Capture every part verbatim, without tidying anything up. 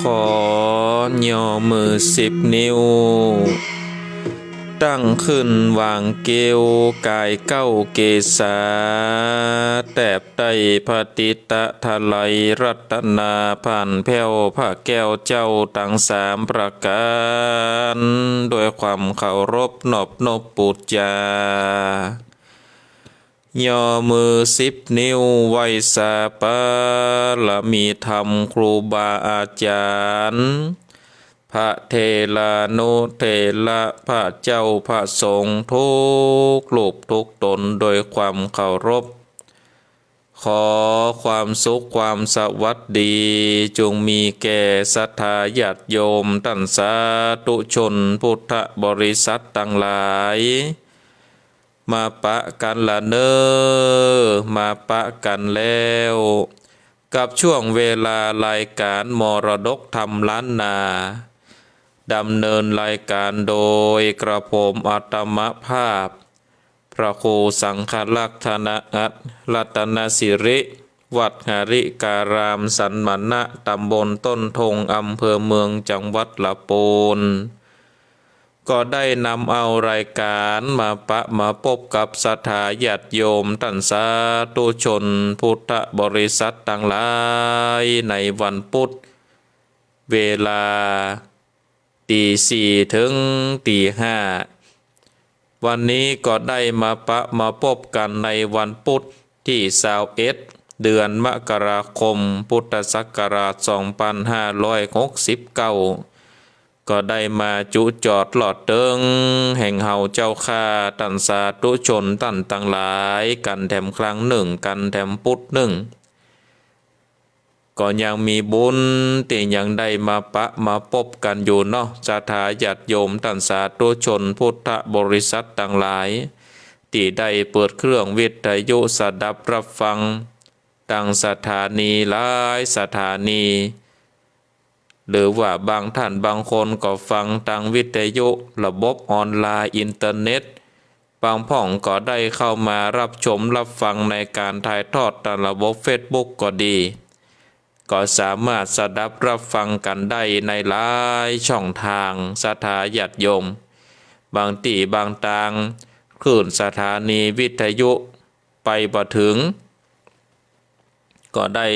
ขอย่อมือสิบนิ้ว ตั้งขึ้นวางเก๊ว ก๋ายเก๊าเกศา แตบใต้พระติตะไตรรัตนา ผ่านแผ้วพระแก้วเจ้าตังสามประก๋าน โดยความเคารพนอบนบปู๋จา ย่อมือสิบนิ้วไหว้สาบารมีธรรมครูบาอาจ๋ารย์ พระเถรานุเถระ พระเจ้าพระสงฆ์ทุกรูปทุกต๋น โดยความเคารพ ขอความสุขความสวัสดี จงมีแก่ศรัทธาญาติโยมต้านสาธุชนพุทธบริษัทตังหลาย มาปะกั๋นละเน่อ มาปะกั๋นแล้ว กับช่วงเวลารายก๋านมรดกธรรมล้านนา ดำเนินรายก๋านโดยกระผมอาตมาภาพ พระครูสังฆรักษณะอัตรัตนสิริ วัดหริการามสันมณะ ตำบลต้นธง อำเภอเมือง จังหวัดละปูน ก็ได้นำเอารายก๋านมาปะมาปบกับศรัทธาญาติโยมต้านสาธุชนพุทธบริษัทตังหลาย ในวันปุธ เวลา ตีสี่เถิงตีห้า วันนี้ก็ได้มาปะมาปบกั๋นในวันปุธตี้ซาวเอ็ด เดือนมกราคม พุทธศักราชสองปันห้าร้อยหกสิบเก้า ก็ได้มาจุจอดลอดเติงแห่งเฮาเจ้าข้าต้านสาธุชนต้านตังหลายกั๋นแถมครั้งนึ่ง กั๋นแถมปุธนึ่ง ก็ยังมีบุญตี้ยังได้มาปะมาปบกั๋นอยู่เนาะ ศรัทธาญาติโยมต้านสาธุชนพุทธบริษัทตังหลาย ตี้ได้เปิดเครื่องวิทยุสดับรับฟัง ตังสถานีหลายสถานี หรือว่าบางต้านบางคนก็ฟังตังวิทยุระบบออนไลน์อินเทอร์เน็ต บางพ่องก็ได้เข้ามารับชมรับฟังในก๋านถ่ายทอดตามระบบเฟซบุ๊กก็ดี ก็สามารถสดับรับฟังกั๋นได้ในหลายช่องตาง ศรัทธาญาติโยม บางตี้บางตาง คลื่นสถานีวิทยุไปบ่เถิง ก็ได้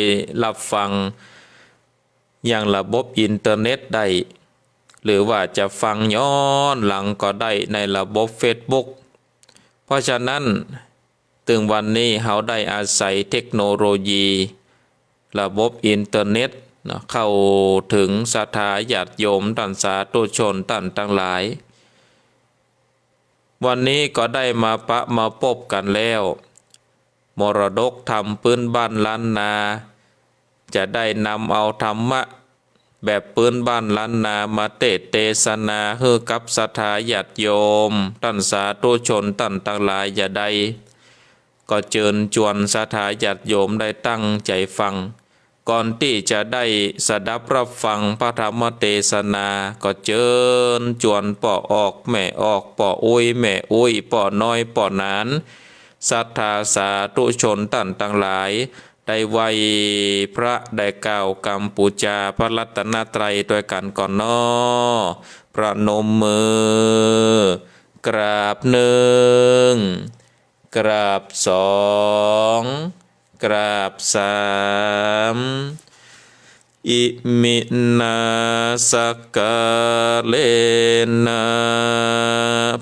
รับฟังยังระบบอินเทอร์เน็ตได้ หรือว่าจะฟังย้อนหลังก็ได้ในระบบเฟซบุ๊ก เพราะฉะนั้น เถิงวันนี้เฮาได้อาศัยเทคโนโลยี ระบบอินเทอร์เน็ตเนาะ เข้าเถิงศรัทธาญาติโยมต้านสาธุชนต้านตังหลาย วันนี้ก็ได้มาปะมาปบกั๋นแล้ว มรดกธรรมปื๊นบ้านล้านนา จะได้นำเอาธรรมะแบบปื๊นบ้านล้านนามาเตสน์เตสนาหื้อกับศรัทธาญาติโยมต้านสาธุชนต้านตังหลายจะได้ ก็เจิญจวนศรัทธาญาติโยมได้ตั้งใจ๋ฟัง ก่อนตี้จะได้สดับรับฟังพระธรรมเตสนา ก็เจิญจวนป้อออกแม่ออก ป้ออุ๊ยแม่อุ๊ย ป้อน้อยป้อหนาน ศรัทธาสาธุชนต้านตังหลาย ได้ไหว้พระ ได้กล่าวกำปู๋จาพระรัตนตรัยตวยกั๋นก่อนเนาะ ประนมมือ กราบนึ่ง กราบสอง กราบสาม Iminā sakkārena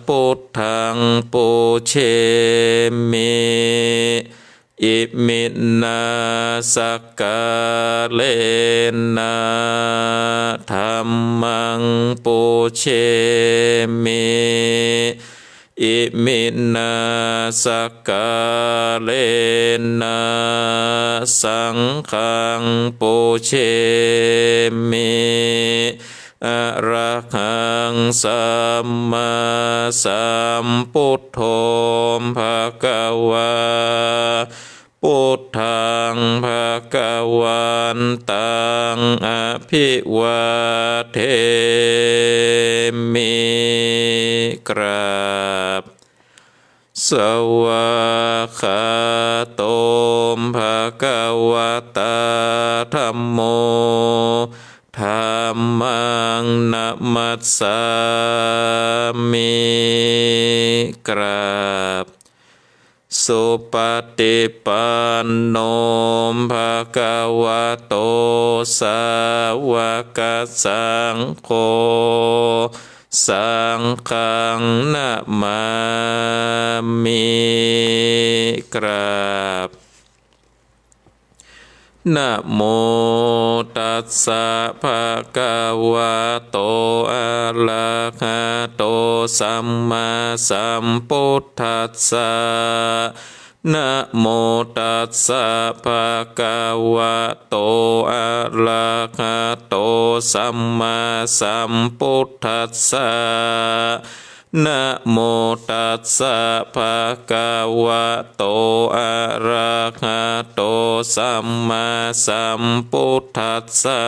buddhaṃ pūjemi. Iminā sakkārena dhammaṃ pūjemi. Iminā sakkārena saṅghaṃ pūjemi. Arahaṃ sammāsambuddho bhagavā. Buddhaṃ bhagavantaṃ abhivādemi. กราบ Svākkhāto bhagavatā dhammo. ธัมมังนะมัสสามิ กราบ สุปฏิปันโน ภะคะวะโต สาวกสังโฆ สังฆังนะมามิ กราบ นะโมตัสสะ ภะคะวะโต อะระหะโต สัมมาสัมพุทธัสสะ นะโมตัสสะ ภะคะวะโต อะระหะโต สัมมาสัมพุทธัสสะ นะโมตัสสะ ภะคะวะโต อะระหะโต สัมมาสัมพุทธัสสะ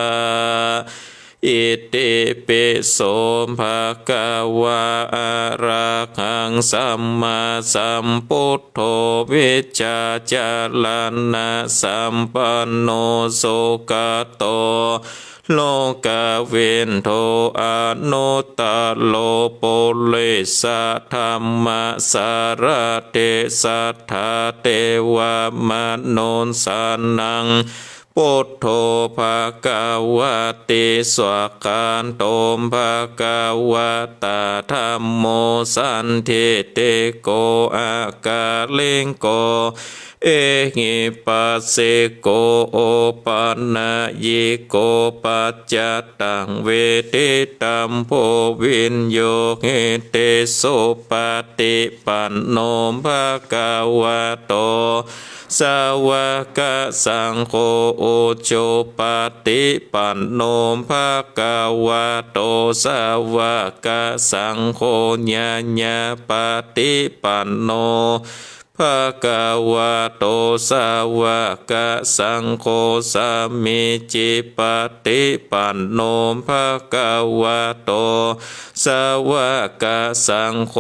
อิติปิโส ภะคะวะ อะระหัง สัมมาสัมพุทโธ วิชชาจารณะสัมปันโน สุขโต โลกวิทู อนุตตโร ปุริสธัมมสารถิ สัทธาเทวมนุสสานัง พุทโธ ภะคะวะติ สวากขาโต ภะคะวะตา ธัมโม สันทิฏฐิโก อะกาลิโก เอหิปัสสิโก โอปะนะยิโก ปัจจตัง เวทิตัมโภ วิญญูหิติ สุปฏิปันโน ภะคะวะโต สาวกสังโฆ อุจุปฏิปันโน ภะคะวะโต สาวกสังโฆ ญาณาปฏิปันโน ภะคะวะโต สาวกสังโฆ สามีจิปฏิปันโน ภะคะวะโต สาวกสังโฆ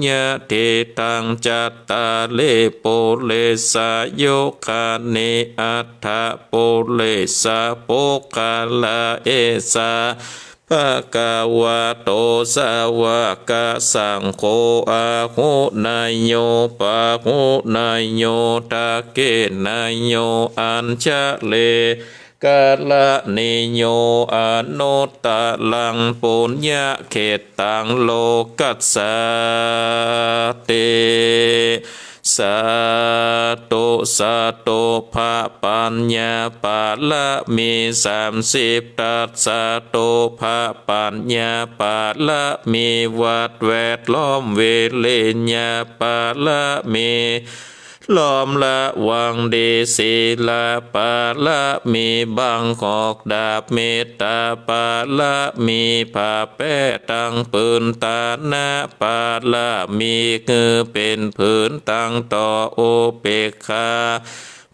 ยะถิตัง จัตตาริ ปุริสายุคานิ อัฏฐะ ปุริสะ ปุคคละ เอสะ ภะคะวะโต สาวกสังโฆ อาหุเนยโย ปาหุเนยโย ทักขิเนยโย อัญชลี กะระณีโย อนุตตรัง ปุญญะเขตตัง โลกัสสาติ สาธุ สาธุ พระปัญญาปารมีสามสิบ ทัสสะตุ พระปัญญาปารมี วัตรแวดล้อม วิริญญาปารมี ล้อมระวังดี ศีลปารมี บังหอกดาบ เมตตาปารมี ผ้าแป้ตังผืน ตานะปารมี คือเป๋นผืนตังต่อ อุเปกขา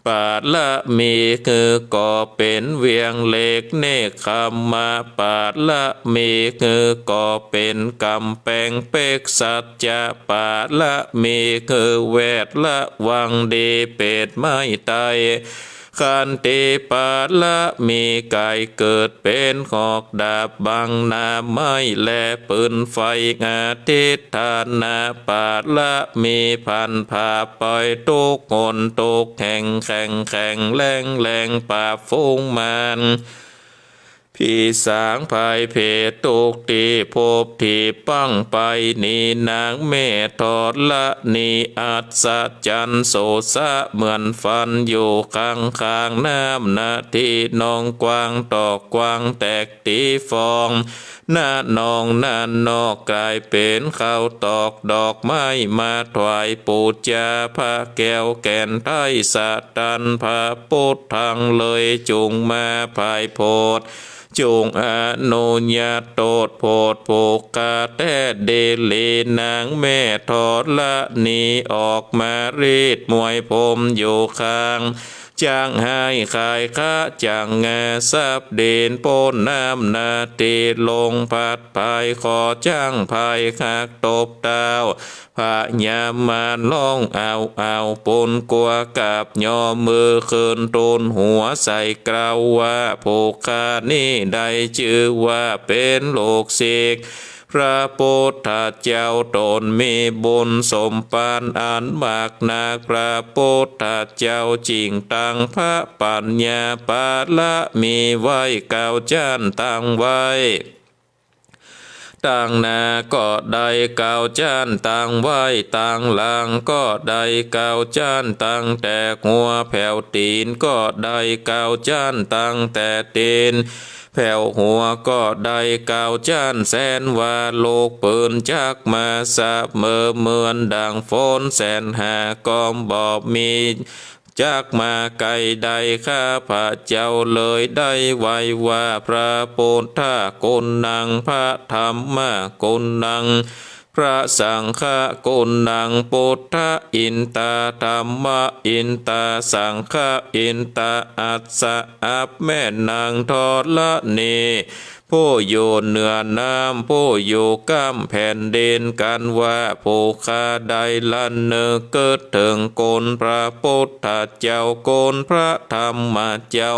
ปารมี คือก่อเป๋นเวียงเหล็ก เนกขัมมะปารมี คือก่อเป๋นก๋ำแปงเป๊ก สัจจะปารมี คือแวดระวังดี เป๋นไม้ไต้ ขันติปารมี ก๋ายเกิดเป๋นหอกดาบ บังหน้าไม้และปืนไฟ อธิฏฐานะปารมี พันผ้าป่อยทุกข์หนทุกข์แห่ง แข็งแข็งแรงแรง ปราบฝูงมาร ผีสางภัยเผตทุกตี้พบตี้ปังไป นี้นางแม่ธรณีอัศจรรย์ โสสะเหมือนฝัน อยู่ข้างๆ น้ำนาที นองกว้างตอกกว้างแตก ตี๋ฟอง ณ นองนั้นนอก ก๋ายเป๋นข้าวตอกดอกไม้ มาถวายปู๋จา พระแก้วแก่นไท้สะตัน พระปุทธังเลยจุ่งมาผายโผด จุ่งอนุญาตโตษโผดผูกขาแต๊ดีหลี นางแม่ธรณีออกมารีดมวยผมอยู่ข้าง จักหายขายคะ จักงาทรัพย์เด่นป๊นน้ำนา เตะลงพัดภาย ขอจั้งภายหักตบเต้า พญามารฮ้องอ้าวอ้าว ปนกั๋วกราบยอม มือขึ้นตูนหัวใส่ กล่าวว่า ผู้ข้านี้ได้จื้อว่าเป๋นลูกศิษย์ พระปุทธเจ้า ต๋นมีบุญสมภารอันมากนัก พระปุทธเจ้าจึ่งตั้งพระปัญญาปารมีไว้ เก้าจั้นตั้งไว้ ตางหน้าก็ได้เก้าจั้น ตางไว้ตางหลังก็ได้เก้าจั้น ตั้งแต่หัวแผวตี๋นก็ได้เก้าจั้น ตั้งแต่ตี๋นแผวหัวก็ได้เก้าจั้น แสนว่าลูกปืนจักมาเสมอ เหมือนดั่งฝนแสนหาก็บ่มี จักมาใก้ได้ ข้าพเจ้าเลยได้ไหว้ว่า พระปุทธะกุณัง พระธัมมะกุณัง พระสังฆะกุณัง ปุทธะอินตา ธัมมะอินตา สังฆะอินตา อัสสะ อับแม่นางธรณี ผู้อยู่เหนือน้ำ ผู้อยู่ก้ำแผ่นดิน กันว่าผู้ข้าได้ระลึกกึ๊ดเถิงคุณพระปุทธเจ้า คุณพระธัมมะเจ้า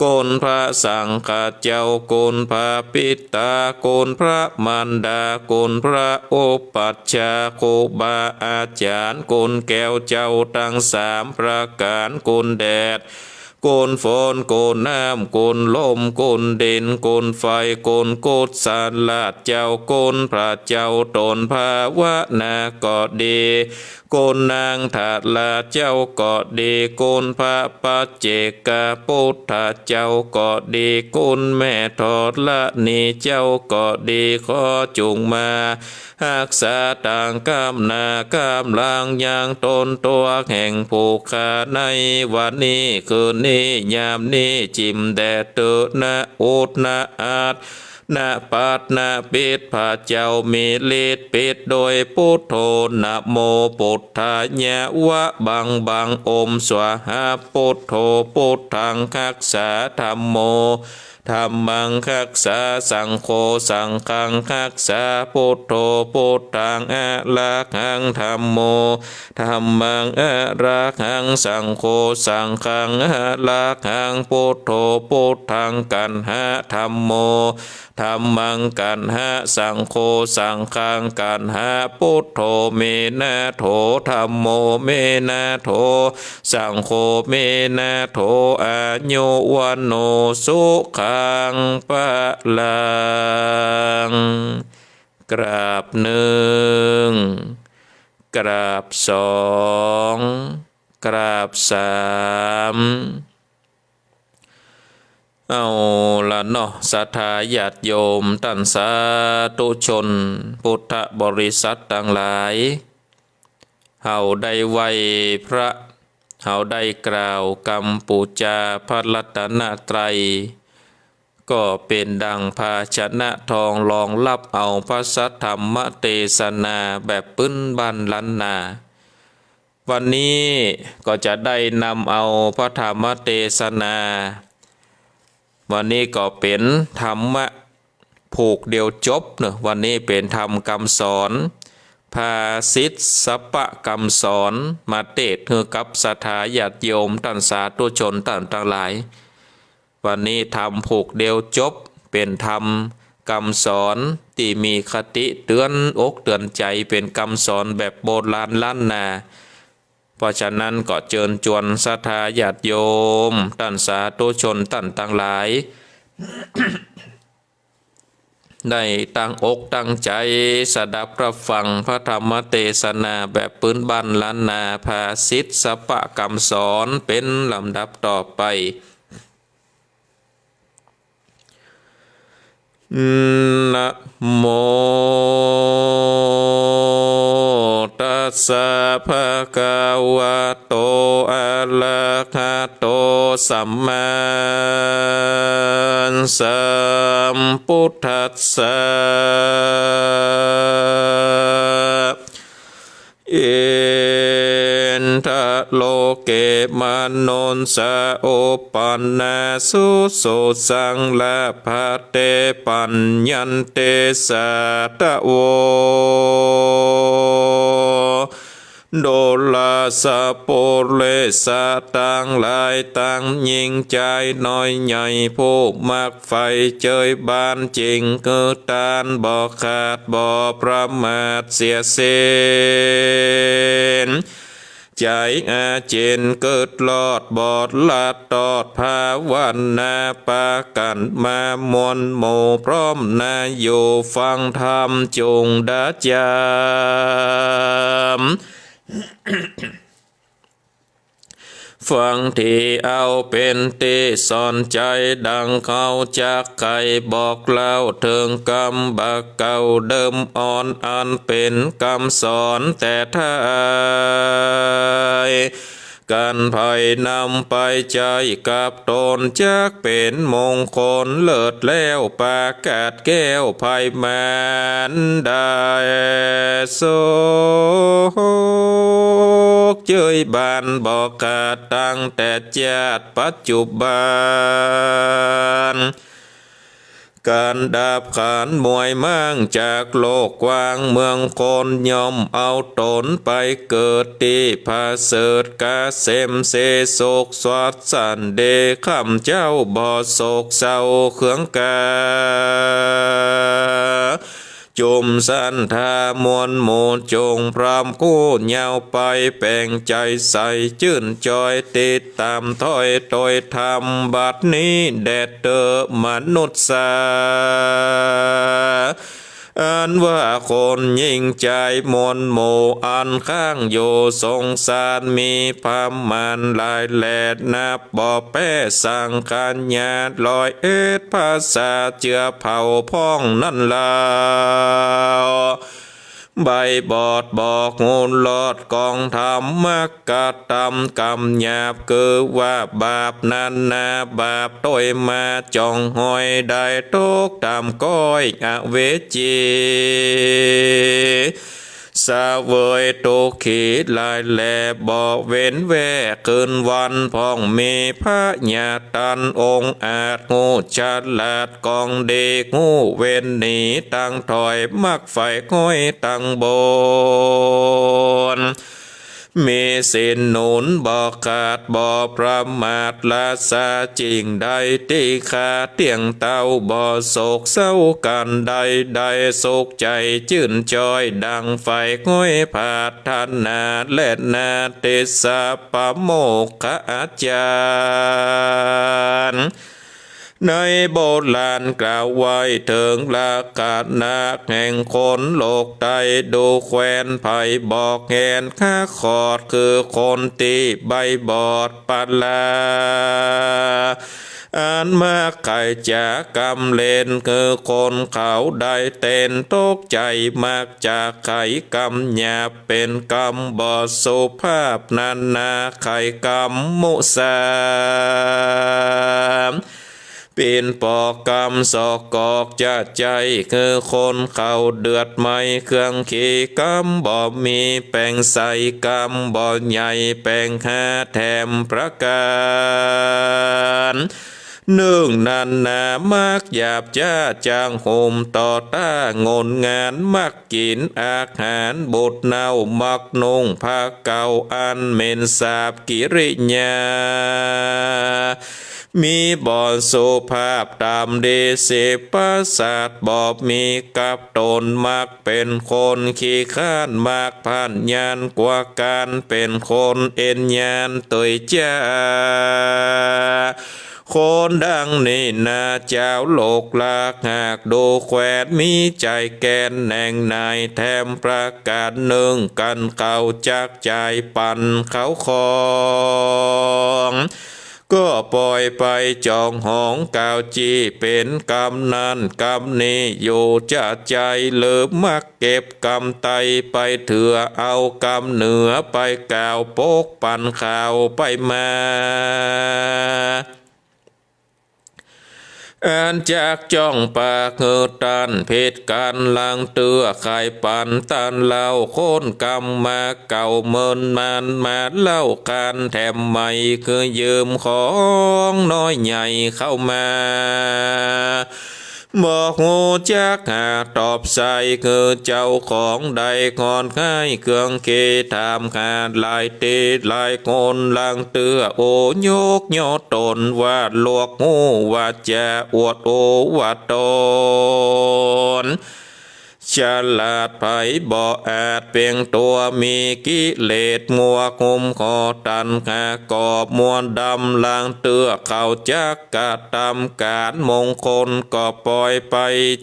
คุณพระสังฆะเจ้า คุณพระปิตา คุณพระมารดา คุณพระอุปัชฌาย์ ครูบาอาจ๋ารย์ คุณแก้วเจ้าตังสามประก๋าน คุณแดด คุณฝน คุณน้ำ คุณลม คุณดิน คุณไฟ คุณกุศลาเจ้า คุณพระเจ้าต๋นภาวนาก็ดี คุณนางธาราเจ้าก็ดี คุณพระปัจเจกปุทธะเจ้าก็ดี คุณแม่ธรณีเจ้าก็ดี ขอจุ่งมา ฮักษาตางก้ำหน้าก้ำหลังยังต๋นตั๋วแห่งผู้ข้าในวันนี้คืนนี้ยามนี้จิ่มแด่เต๊อะนะ อุทนะ อัตนะ ปัตนะ ปิด พระเจ้ามีฤทธิ์ปิดโดยปุทโธ นะโมปุทธายะ วะบังบัง โอมสวาหา ปุทโธ ปุทธังฮักษา ธัมโม ธัมมังฮักษา สังโฆ สังฆังฮักษา ปุทโธ ปุทธังอะระหัง ธัมโม ธัมมังอะระหัง สังโฆ สังฆังอะระหัง ปุทโธ ปุทธังกัณหะ ธัมโม ธัมมังกัณหะ สังโฆ สังฆังกัณหะ ปุทโธ เมนะโถ ธัมโม เมนะโถ สังโฆ เมนะโถ อายุวัณโณ สุขัง พลัง กราบนึ่ง กราบสอง กราบสาม เอาละเนาะ ศรัทธาญาติโยมต้านสาธุชนพุทธบริษัทตังหลาย เฮาได้ไหว้พระ เฮาได้กล่าวกำปู๋จาพระรัตนตรัย ก็เป๋นดั่งภาชนะทองรองฮับเอาพระสัทธรรมเตสนาแบบปื้นบ้านล้านนา วันนี้ก็จะได้นำเอาพระธรรมเตสนา วันนี้ก็เป๋นธรรมะผูกเดียวจบเนาะ วันนี้เป๋นธรรมกำสอน ภาษิตสัพพะกำสอน มาเตสน์หื้อกับศรัทธาญาติโยมต้านสาธุชนต้านตังหลาย วันนี้ธรรมผูกเดียวจบ เป๋นธรรมกำสอนตี้มีคติเตื๋อนอกเตื๋อนใจ๋ เป๋นกำสอนแบบโบราณล้านนา เพราะฉะนั้นก็เจิญจวนศรัทธาญาติโยมต้านสาธุชนต้านตังหลาย ได้ตั้งอกตั้งใจ๋สดับฮับฟังพระธรรมเตสนาแบบปื้นบ้านล้านนา ภาษิตสัพพะกำสอน เป๋นลำดับต่อไป นะโมตัสสะ ภะคะวะโต อะระหะโต สัมมาสัมพุทธัสสะ อินทะ โลเก มนุสสา อุปปาทานัง สุโส สัง ลาภา เต ปัญญันติ สัตถะโว โดรา สัพปุริสะตังหลายตัง ญิงจายน้อยใหญ่ ผู้มักใฝ่เจยบานจริง คือต้านบ่ขาดบ่ประมาทเสียสิ้น ใจ๋อาจินกึ๊ดลอดบอดลัดตอดภาวนา ปากั๋นมามวลหมู่พร้อมนา อยู่ฟังธรรมจุ่งดาจาม ฟังตี้เอาเป๋นตี้สอนใจ๋ ดังเฮาจักใค่บอกเล่าเถิงกำบ่าเก่าเดิมอ่อน อันเป๋นกำสอนแต่ไท้ กันใผนำไปใจ๊กับต๋น จักเป๋นมงคลเลิศแล้ว ปากาดแก้วไพมานได้ สุขเจยบานบ่ขาด ตั้งแต่จาติปัจจุบัน ก๋านดับขันธ์มวยม้างจากโลกกว้างเมืองคน ย่อมเอาต๋นไปเกิดตี้ผะเสริฐกะเสมสีสุข สวัสสันต์ดี ข้าพเจ้าบ่โศกเศร้าเคืองกา จุ่มสันทามวลหมู่จุ่งพร้อมกู้เหย้าไป แป๋งใจ๋ใสจื้นจอย ติดต๋ามถ้อยตวยธรรมบัดนี้แด่เต๊อะมนุษย์สา อันว่าคนญิงจายมวลหมู่ อันค้างอยู่สงสาร มีประมาณหลายแล นับบ่แป๊สังขยา ร้อยเอ็ดภาษาเจือเผ่าพ้องนั้นลาว ใบ้บอดบอกฮู้ลอดกองธรรม มักกระตำกรรมหยาบ คือว่าบาปนานาบาป ตวยมาจ่องหอย ได้ตกต๋ามก้อยอเวจี เสวยตุ๊กขีหลายแล บ่เว้นแว่คืนวัน พ่องมีพญาตันองอาจ ฮู้ฉลาด กองดีฮู้เว้นหนี ตังถอยมักใฝ่ห้อยตังบน มีศีลหนุนบ่ขาดบ่ประมาท ราชาจึ่งได้ตี้ฆ่าเตี้ยงเต้า บ่โศกเศร้าก๋านใด ได้สุขใจ๋จื้นจอย ดังใฝ่ห้อยผาด ทนาและนาติสะปะโมกขอาจารย์ ในโบราณกล่าวไว้เถิงลักษณะแห่งคนโลกใต้ ดูแควนไผบอกแหนข้าขอด คือคนตี้ใบ้บอดปะลา อันมักใค่จะกำเล่น คือคนเขาได้เต้นตกใจ๋ มักจะใค่กำหยาบ เป๋นกำบ่สุภาพนานา ใค่กำมุสา เป๋นปอกกำสอกกอกจะใจ๋ คือคนเขาเดือดไหม้ เครื่องขีกำบ่มี แป๋งใสกำบ่ใหญ่ แป๋งหาแถมประก๋านนึ่งนานา มักหยาบจ๊าจัง หุมต่อต้าหงนงาน มักกิ๋นอาหารบูดเน่า มักนุ่งผ้าเก่าอันเหม็นสาบ กิริยา มีบ่สุภาพต๋ามดี สิบประสาทบ่มีกับต๋น มักเป๋นคนขี้คร้าน มักพ่านญาณกว่าก๋าน เป๋นคนเอ็นญาณตวยจ๊า คนดังนี้นา จาวโลกลากหาก ดูแควนมีใจ๋แก่น แหน่งไหนแถมประก๋านนึ่ง กั๋นเขาจักจ่ายปั๋นเขาของ ก็ป่อยไปจองหองกล่าวจี้ เป๋นกำนั้นกำนี้อยู่ จะใจ๋หรือมักเก็บกำใต้ไปเถือ เอากำเหนือไปกล่าวปกปั๋นข่าวไปมา เ อันจักจ้องปากหื้อต้านผิดกั๋น หลังเตื้อใค่ปันต้านเล่า คนกำมาเก่าเมินมันมาเล่ากั๋นแถมใหม่ คือยืมของน้อยใหญ่เข้ามา บ่ฮู้จักหาตอบใส่ คือเจ้าของได้งอนไห้เคืองเก ถามหาหลายตี้หลายคน หลังเตื้อโอยกย่อต๋นว่าหลวกฮู้ว่าจะอวดโอว่าต๋น ฉลาดไผบ่อาจเปียงตั๋ว มีกิเลสมัวคุมก่อตัณหาก่อมัวดำ หลังเตื้อเขาจักกระตำก๋านมงคล ก็ปล่อยไป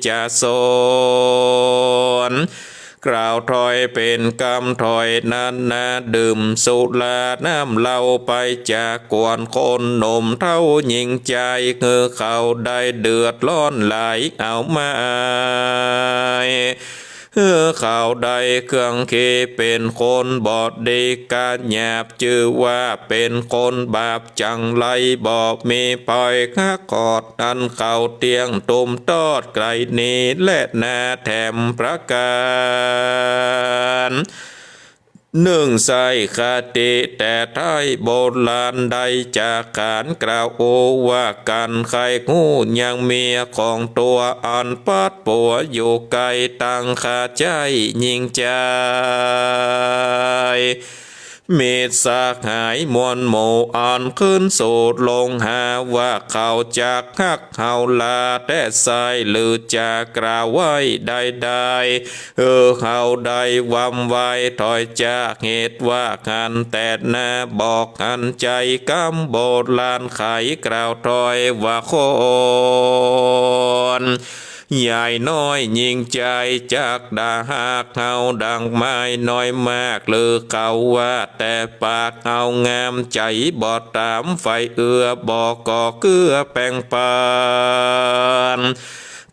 จะสน กล่าวถ้อยเป๋นกำถ้อยนั้นนา ดื่มสุราน้ำเหล้าไปจะกวน คนหนุ่มเฒ่าญิงจาย หื้อเขาได้เดือดร้อนหลาย เอามาอาย หื้อเขาได้เคืองเก เป๋นคนบ่ดีก๋านหยาบ จื้อว่าเป๋นคนบาปจังไร บ่มีปอยฮักขอด อันเขาเตี้ยงตุ้มตอดไกลนี้แลนา แถมประก๋านนึ่ง ใส่คติแต่ไท้โบราณ ได้จากก๋านกล่าวโอว่ากั๋น ใค่ฮู้ยังเมียของตั๋ว อันปัดปั๋วอยู่ไก๋ ตังคาใจ๊ญิงจาย มิตรสหายมวลหมู่ อันขึ้นสู่ลงหา ว่าเขาจักฮักเฮาลา แต่ใส่หรือจะกล่าวไว้ได้ได้ เออ เฮาได้วำไว้ถอยจาก เหตุว่าหันแต่นา บอกหันใจ๋กำโบราณ ไขกล่าวถ้อยว่าคนใหญ่น้อยญิงจาย จักด่าฮักเฮาดังไม้น้อยมาก หรือเขาว่าแต่ปาก เอางามใจ๋บ่ต๋าม ใฝ่เอื้อบ่ก่อเกื้อแป่งปัน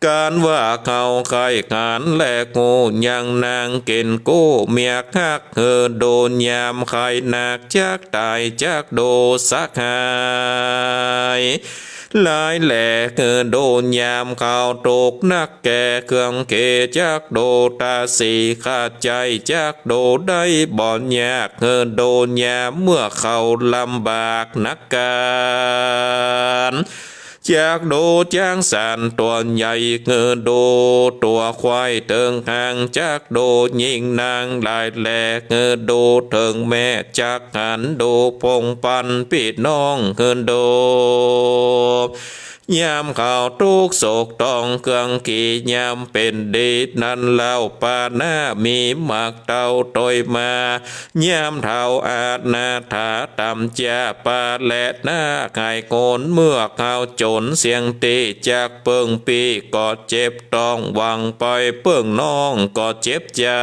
ก๋านว่าเขาใค่หันแลฮู้ยังนางกิ๋นกู้ เมียฮักหื้อดูยาม ใค่นักจักต๋ายจักดูสหาย หลายแลหื้อดูยาม เขาตุ๊กนักแก่เคืองเก จักดูต๋าสีข้าใจ๋ จักดูได้บ่ยาก หื้อดูยามเมื่อเขาลำบากนักกั๋น จักดูจ๊างสันตั๋วใหญ่ หื้อดูตั๋วควายเถิงหาง จักดูญิงนางหลายแล หื้อดูเถิงแม่ จักหันดูพงปันปี้น้อง หื้อดูยามเขาตุ๊กข์โศกต้องเคืองขี ยามเป๋นดีนั้นเล่า ปานามีหมากเต้าตวยมา ยามเฒ่าอนาถาต่ำจ้า ปาแลนาหายโกน เมื่อเขาจ๋นเสี้ยงตี้จักเปิ้งปี้ก็เจ็บต้อง หวังไปเปิ้งน้องก็เจ็บใจ๋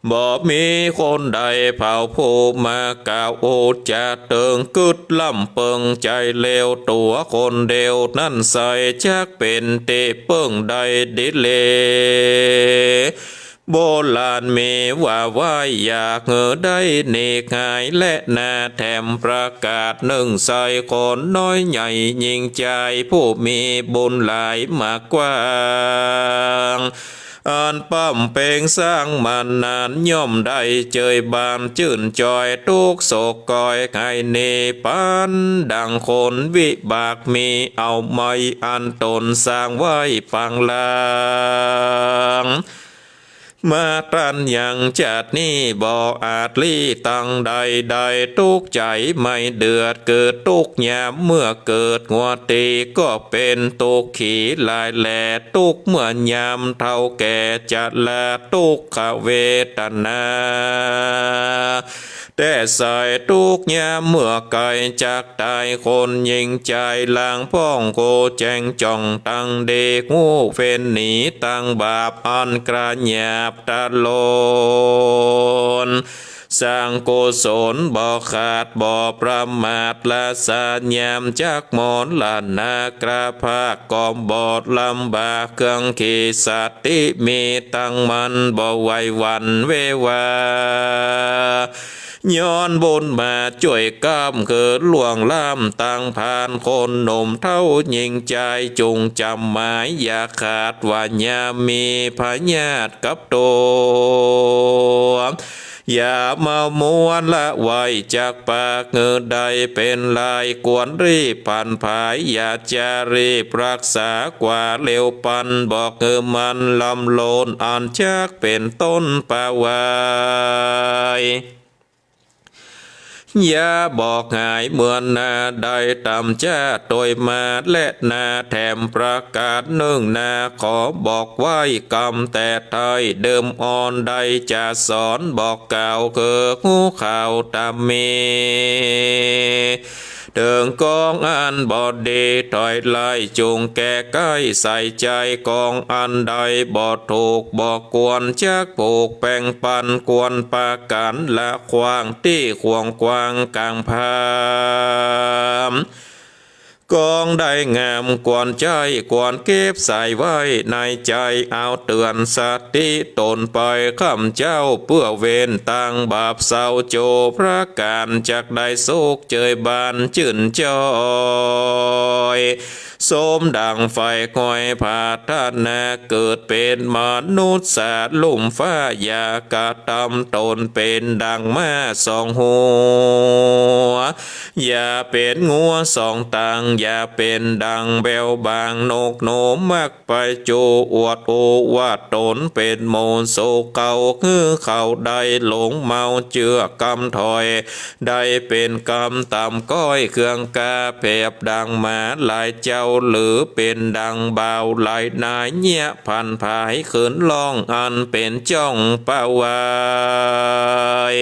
บ่มีคนใดเผาผู้มากล่าวโอจาเถิง กึ๊ดลำเปิงใจ๋เลว ตั๋วคนเดียวนั้นใส่ จักเป๋นตี้เปิ้งได้ดีเล โบราณมีว่าไว้ อยากหื้อได้หนีหายแลนา แถมประกาศนึ่งใส่คนน้อยใหญ่ญิงจาย ผู้มีบุญหลายมากกว้าง อันบำเพ็งสร้างมานาน ย่อมได้เจยบานจื้นจอย ตุ๊กข์โศกกอยหายหนี ปันดังคนวิบากมี เอาไม้อันต๋นสร้างไว้ปางลาง มาตรันยังจาตินี้บ่อาจลี้ตังใดได้ ตุ๊กข์ใจ๋ไม่เดือด เกิดตุ๊กข์ยามเมื่อเกิดหัวตี้ ก็เป๋นตุ๊กขีหลายแล ตุ๊กข์เมื่อยามเฒ่าแก่ชรา ตุ๊กขเวทนา แต่ใส่ตุ๊กข์ยามเมื่อใก้จักต๋าย คนญิงจายหลังพ่องโกแจ้งจ่องตังดี ฮู้เฟ้นหนีตังบาปอันกระหยาบตะโลน สร้างกุศลบ่ขาดบ่ประมาท ละสายามจักมรณะกระพาก ก็บ่ลำบากเครื่องขี สติมีตั้งมั่นบ่ไหวหวั่นเววา ย้อนบุญมาจ้วยกำ คือล่วงล้ำตังผ่าน คนหนุ่มเฒ่าญิงจาย จุ่งจ๋ำหมายอย่าขาด ว่าอย่ามีพยาธิกับตั๋ว อย่ามามัวละไว้จากปาก หื้อได้เป๋นลาย ควรรีบผันผาย อย่าจะรีบรักษา กว่าเร็วปัน บอกหื้อมันลำโลน อันจักเป๋นต้นปะวาย อย่าบอกหายเหมือนนา ได้ต๋ำจ้าตวยมา และนาแถมประก๋านนึ่งนา ขอบอกไว้กำแต่ไท้ เดิมอ่อนได้จะสอน บอกกล่าวคือฮู้ข่าวต๋ำมี เถิงกองอันบ่ดีถอยไล่ จุ่งแก้ไขใส่ใจ๋ กองอันใดบ่ถูกบ่ควร จักผูกแบ่งปัน ควรปะกั๋นละขว้าง ตี้ขวงกว้างก๋างพาม กองใดงามควรใจ๊ ควรเก็บใส่ไว้ในใจ๋ เอาเตื๋อนสติต๋นไปค่ำเจ๊า เปื้อเว้นตางบาปเศร้าโจร ประก๋านจักได้สุขเจยบานจื้นจอย สมดังใฝ่ใคร่ปรารถนา เกิดเป๋นมนุษย์สาลุ่มฟ้า อย่ากระตำต๋นเป๋นดังม้าสองหัว อย่าเป๋นงัวสองตาง อย่าเป๋นดังแบวบาง นกหนูมักไปจู้อวดอู้ว่าต๋นเป๋นหมู่สู่เขา หื้อเขาได้หลงเมาเจื้อกำถอย ได้เป๋นกำต๋ำก้อย เครื่องกาแผบดังหมาหลายเจ้า หรือเป๋นดังบ่าวหลายนาย เยียะผันผายขึ้นร้อง อันเป๋นจ้องปะวาย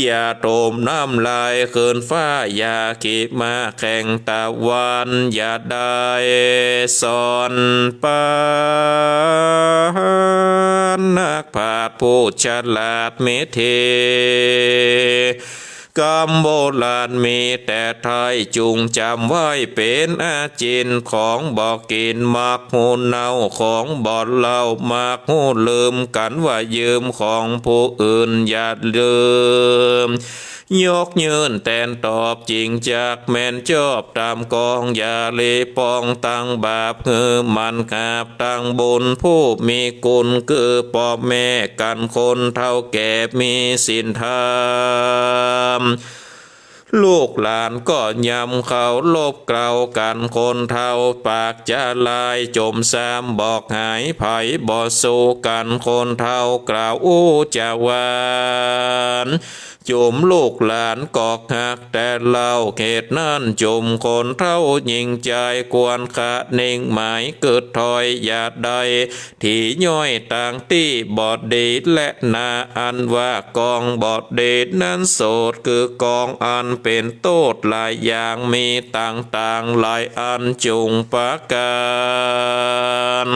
อย่าถมน้ำลายขึ้นฟ้า อย่าขี่ม้าแข่งตะวัน อย่าได้สอนปาน นักปราชญ์ผู้ฉลาดมีที กำโบราณมีแต่ไท้ จุ่งจ๋ำไว้เป๋นอาจิณ ของบ่กิ๋นมักฮู้เน่า ของบ่เล่ามักฮู้ลืม กั๋นว่ายืมของผู้อื่นอย่าลืม ยกยื่นแตนตอบจิ่งจักแม่นจอบต๋ามกอง อย่าหลีปองตังบาป หื้อมันหาบตังบุญ ผู้มีกุณคือป้อแม่กั๋น คนเฒ่าแก่มีศีลธรรม ลูกหลานก็ยำเคารพเกลากั๋น คนเฒ่าปากจะลาย จ่มซ้ำบอกหาย ใผบ่สู้กั๋น คนเฒ่าเกลาอู้จะหวาน จุ่มลูกหลานก็ฮักแต่เล่า เหตุนั้นจุ่มคนเฒ่าญิงจาย ควรคะเน่งหมายกึ๊ดถ้อย อย่าได้ ถี่ย้อยตางตี้บ่ดี และนาอันว่ากองบ่ดีนั้นโสด คือกองอันเป๋นโต้ษหลายอย่าง มีต่างๆ หลายอันจุ่งประก๋าน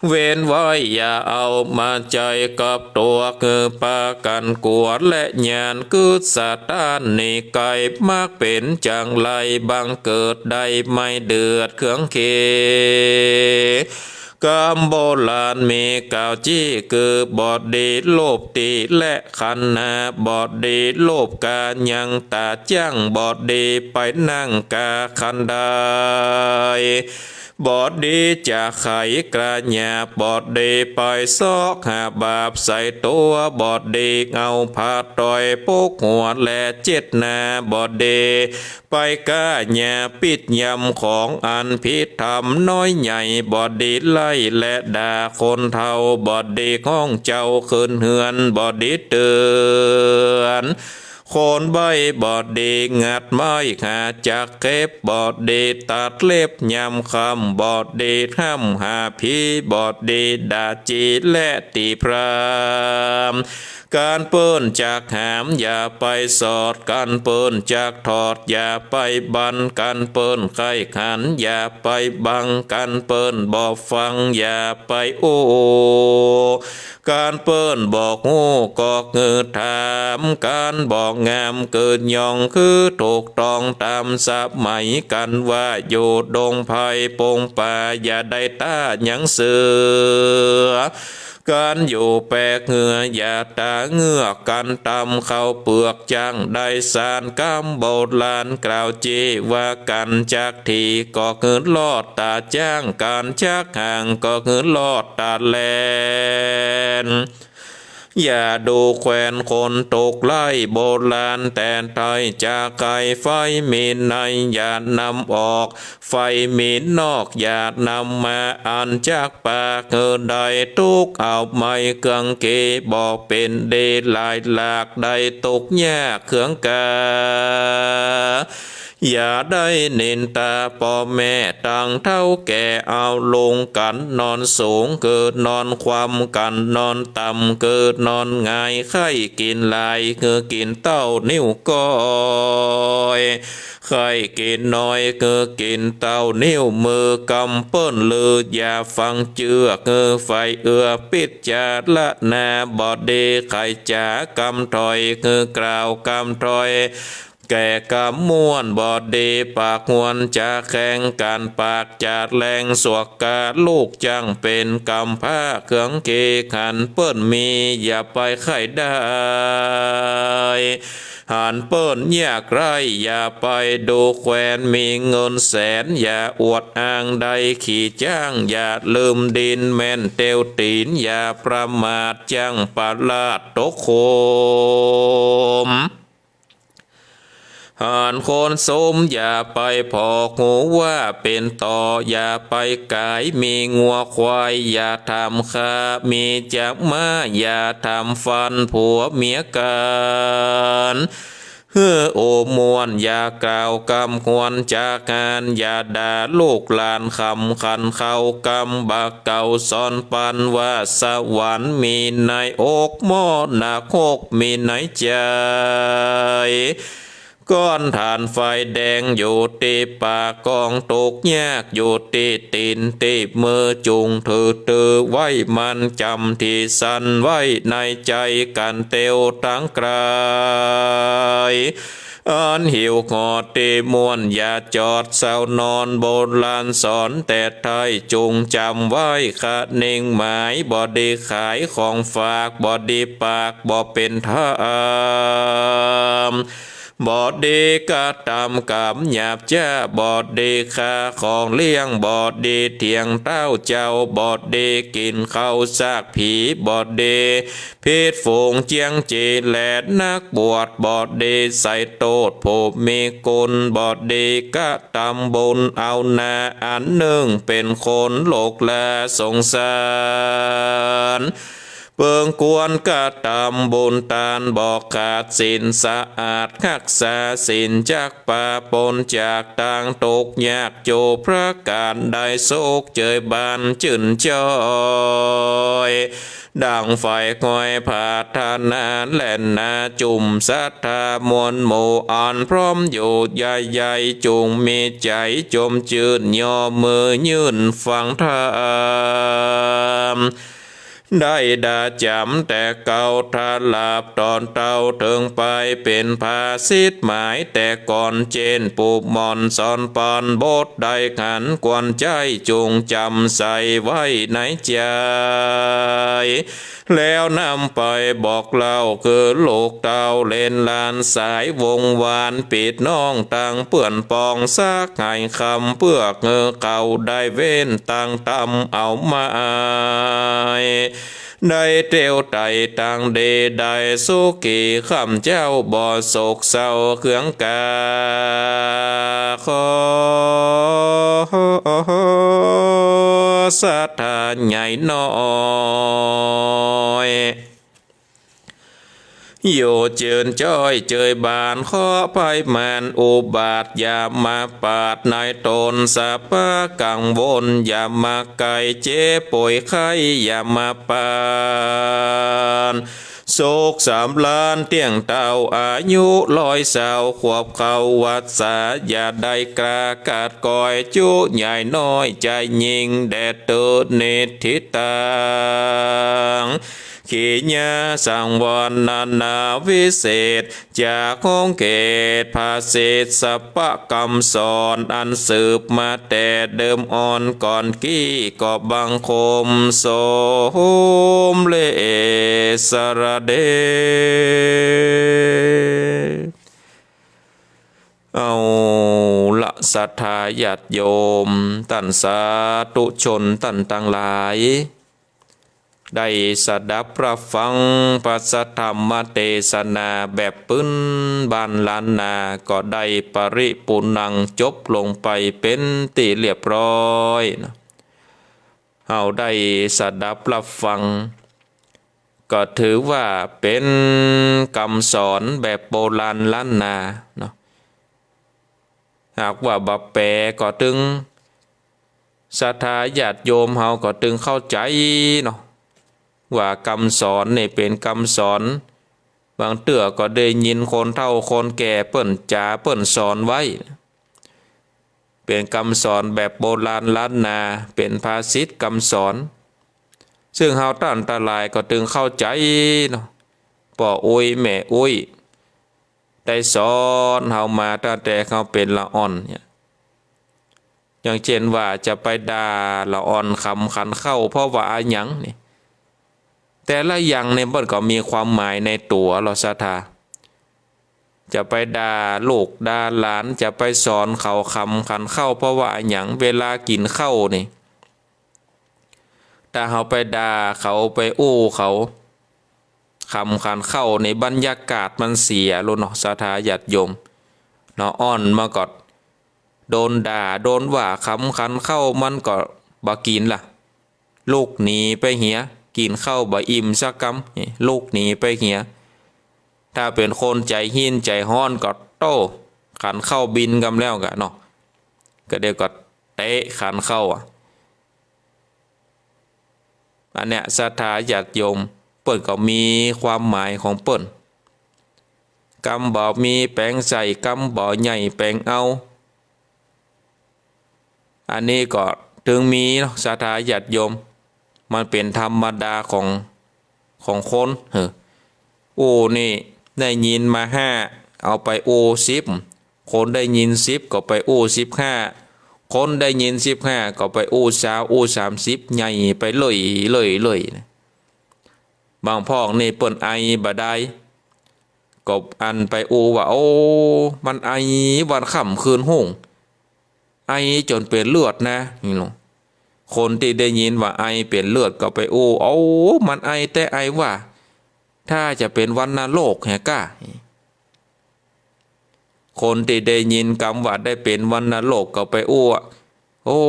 เว้นไว้อย่าเอามาใจ๊กับตั๋ว คือปากั๋นกั๋วและย้านกึ๊ดสะต้านหนีไก๋ มักเป๋นจังไรบังเกิดได้ไม่เดือดเครื่องเข กำโบราณมีกล่าวจี้ คือบ่ดีโลภตี้และขันธ์ห้า บ่ดีโลภก๋ายังต๋าจั้ง บ่ดีไปนั่งก๋าคันได บ่ดีจะไขกระหยาบ บ่ดีไปซอกหาบาปใส่ตั๋ว บ่ดีเอาผ้าต๋อยปกหัวและเจ็ดหน้า บ่ดีไปก้าหยาบปิดยำของอันผิดธรรมน้อยใหญ่ บ่ดีไล่และด่าคนเฒ่า บ่ดีฮ้องเจ้าขึ้นเฮือน บ่ดีเตื๋อน คนใบ้บ่ดีงัดไม้หาจักเก็บ บ่ดีตัดเล็บยามค่ำ บ่ดีฮ่ำหาผี บ่ดีด่าจีและติพร่ำ กั๋นเปิ้นจักหามอย่าไปสอด กั๋นเปิ้นจักถอดอย่าไปบัน กั๋นเปิ้นใค่ขันอย่าไปบัง กั๋นเปิ้นบ่ฟังอย่าไปอู้ กั๋นเปิ้นบ่ฮู้ก็หื้อถาม กั๋นบ่งามก็ย่องคือถูกต้องต๋ามสมัย กั๋นว่าอยู่ดงไพรปงป่า อย่าได้ต้าหยังเสือ กั๋นอยู่แปกเฮือ อย่าต๋าเงือกกั๋นตำข้าวเปือก จั้งได้สานกำโบราณกล่าว เจ้ว่ากั๋นจักที ก็หื้อลอดต๋าจ๊าง กั๋นจักห่าง ก็หื้อลอดต๋าแลน อย่าดูแควนคนตกไล่ โบราณแต่ไทยจะไข ไฟมีในอย่านำออก ไฟมีนอกอย่านำมา อันจักปากหื้อได้ ตุ๊กข์เอาไหม้เคืองเก บ่เป๋นดีหลายหลาก ได้ตุ๊กข์ยากเคืองกา อย่าได้นินตาป้อแม่ตังเฒ่าแก่ เอาลุงกั๋นนอนสูง เกิดนอนคว่ำ กั๋นนอนต่ำ เกิดนอนหงาย ใค่กิ๋นหลาย คือกิ๋นเต้านิ้วก้อย ใค่กิ๋นน้อย คือกิ๋นเต้านิ้วมือ กำเปิ้นลืออย่าฟังเจื้อ คือใฝ่เอื้อปิจจารณาบ่ดี ใค่จ๋ากำถอย คือกล่าวกำถอย แก่กำม่วนบ่ดี ปากฮวนจะแข่งกั๋น ปากจะแหลงสวกกา ลูกจั้งเป๋นกำพร้า เคืองเกขันเปิ้นมี อย่าไปใค่ได้ หันเปิ้นยากไร้ อย่าไปดูแควน มีเงินแสนอย่าอวดอ้าง ได้ขี่จ๊างอย่าลืมดิน แม่นเตียวตี๋นอย่าประมาท จั้งประลาดตกโขม หันคนสมอย่าไปผอก ฮู้ว่าเป๋นต่ออย่าไปก๋าย มีงัวควายอย่าทำคา มีจ๊ากม้าอย่าทำฟัน ผัวเมียกั๋น หื้อโอม่วนอย่ากล่าวกำควรจากงาน อย่าด่าลูกหลานคำขัน เข้ากำบ่าเก่าสอนปัน ว่าสวรรค์มีในอก หม้อนรกมีในใจ๋ ก้อนถ่านไฟแดงอยู่ตี้ปาก กองตุ๊กข์ยากอยู่ตี้ตี๋นตี้มือ จุ่งถือตื้อไว้มั่น จ๋ำตี้สั่นไว้ในใจ๋กั๋นเตียวตังก๋าย อันหิวหอดตี้ม่วนอย่าจอดเซานอน โบราณสอนแต่ไทย จุ่งจ๋ำไว้คะเน่งหมาย บ่ดีขายของฝาก บ่ดีปากบ่เป๋นธรรม บ่ดีกระตำกรรมหยาบจ๊า บ่ดีฆ่าของเลี้ยง บ่ดีเถียงเต้าเจ้า บ่ดีกิ๋นข้าวซากผี บ่ดีผิดฝูงเจียงจีแล นักบวชบ่ดีใส่โต้ษผู้มีกุณ บ่ดีกระตำบุญเอานา อันนึ่งเป๋นคนโลกลาสงสาร เปิงควรกระตำบุญตาน บ่ขาดศีลสะอาด ฮักษาศีลจักปาป๊นจากตางตุ๊กข์ยาก จูประก๋านได้สุขเจยบานจื้นจ้อย ดั่งใฝ่คอยผาดทานาแล่นนา จุ่มศรัทธามวลหมู่อันพร้อมอยู่ใหญ่ๆ จุ่งมีใจ๋จมจื้น ย่อมือยื่นฟังธรรม ได้ดาจ๋ำแต่เก่า ถ้าหลาบต๋อนเต้าเถิงไปเป๋นภาษิตหมาย แต่ก่อนเจ้นปลูกหม่อนสอนปัน บทได้ขันควรใจ๊ จุ่งจ๋ำใส่ไว้ในใจ๋ แล้วนำไปบอกเล่า คือลูกเต้าเหลนหลานสายวงศ์วาน ปี้น้องตังเปื้อนป๋อง สักหายคำเปื้อหื้อเขาได้เว้น ตังตำเอาหมาย ได้เตียวไต่ตังดี ได้สุขีค่ำเจ๊า บ่โศกเศร้าเคืองกา ขอศรัทธาใหญ่น้อย อยู่จื้นจ้อยเจยบาน เคราะห์ภัยมารอุบาทอย่ามาปาดในต๋น สะปะกังวลอย่ามาใก้ เจ็บป่วยไข้อย่ามาปาน สุขสำราญเตี้ยงเต้าอายุร้อยซาวขวบเข้าวัสสา อย่าได้กล้าขาดก้อย จุใหญ่น้อยใจ๋ยิ่งแด่เตอนิทธิตัง ขีญาสังวรรณนาวิเศษ จากของเกศภาษิตสัพพะกำสอน อันสืบมาแต่เดิมอ่อนก่อนกี้ ก็บังคมสมเด็จสะเด็จ เอาละ ศรัทธาญาติโยม ต้านสาธุชนต้านตังหลาย ได้สดับรับฟังพระสัทธรรมเตสนาแบบปื้นบ้านล้านนา ก็ได้ปริปูรณังจบลงไปเป๋นตี้เรียบร้อยเนาะ เฮาได้สดับรับฟัง ก็ถือว่าเป๋นกำสอนแบบโบราณล้านนาเนาะ หากว่าบ่แป๋ก็ตึง ศรัทธาญาติโยมเฮาก็ตึงเข้าใจ๋เนาะ ว่ากำสอนนี่เป๋นกำสอน บางเตื้อก็ได้ยินคนเฒ่าคนแก่เปิ้นจ๋าเปิ้นสอนไว้ เป๋นกำสอนแบบโบราณล้านนา เป๋นภาษิตกำสอน ซึ่งเฮาต้านตังหลายก็ตึงเข้าใจ๋เนาะ ป้ออุ๊ยแม่อุ๊ย ได้สอนเฮามาตั้งแต่เฮาเป๋นละอ่อนเนี่ย อย่างเจ้นว่าจะไปด่าละอ่อนขำขันเข้าเพราะว่าอะหยังนี่ แต่ละอย่างนี่มันก็มีความหมายในตั๋วเฮา ศรัทธา จะไปด่าลูกด่าหลาน จะไปสอนเขาขำขันเข้าเพราะว่าอะหยัง เวลากิ๋นข้าวนี่ ถ้าเฮาไปด่าเขาไปอู้เขาขำขันเข้านี่ บรรยากาศมันเสียแล้วเนาะ ศรัทธาญาติโยมเนาะ อ่อนมาก็โดนด่าโดนว่าขำขันเข้า มันก็บ่กิ๋นละ ลุกหนีไปเหีย กิ๋นข้าวบ่อิ่มสักกำ ลุกหนีไปเหีย ถ้าเป๋นคนใจ๋หิ้นใจ๋ฮ้อนก็โต้ ขันข้าวบินกำแล้วกะเนาะ ก็เดี๋ยวก็เตะขันข้าวอะ อันเนี้ยศรัทธาญาติโยม เปิ้นก็มีความหมายของเปิ้น กำบ่มีแป๋งใส่ กำบ่ใหญ่แป๋งเอา อันนี้ก็ตึงมีเนาะ ศรัทธาญาติโยม มันเป๋นธรรมดาของ ของคน เออ อู้นี่ได้ยินมาห้า เอาไปอู้สิบ คนได้ยินสิบก็ไปอู้สิบห้า คนได้ยินสิบห้าก็ไปอู้ซาว อู้สามสิบ ใหญ่ไปเรื่อยๆๆ บางพ่องนี่เปิ้นไอบ่ได้ ก็อันไปอู้ว่า โอ้ มันไอวันค่ำคืนฮุ่ง ไอจ๋นเป๋นเลือดนะ นี่เนาะ คนตี้ได้ยินว่าไอเป๋นเลือดก็ไปอู้ โอ้ มันไอแต๊ไอว่า ถ้าจะเป๋นวัณโรคแหก้า คนตี้ได้ยินกำว่าได้เป๋นวัณโรคก็ไปอู้ โอ้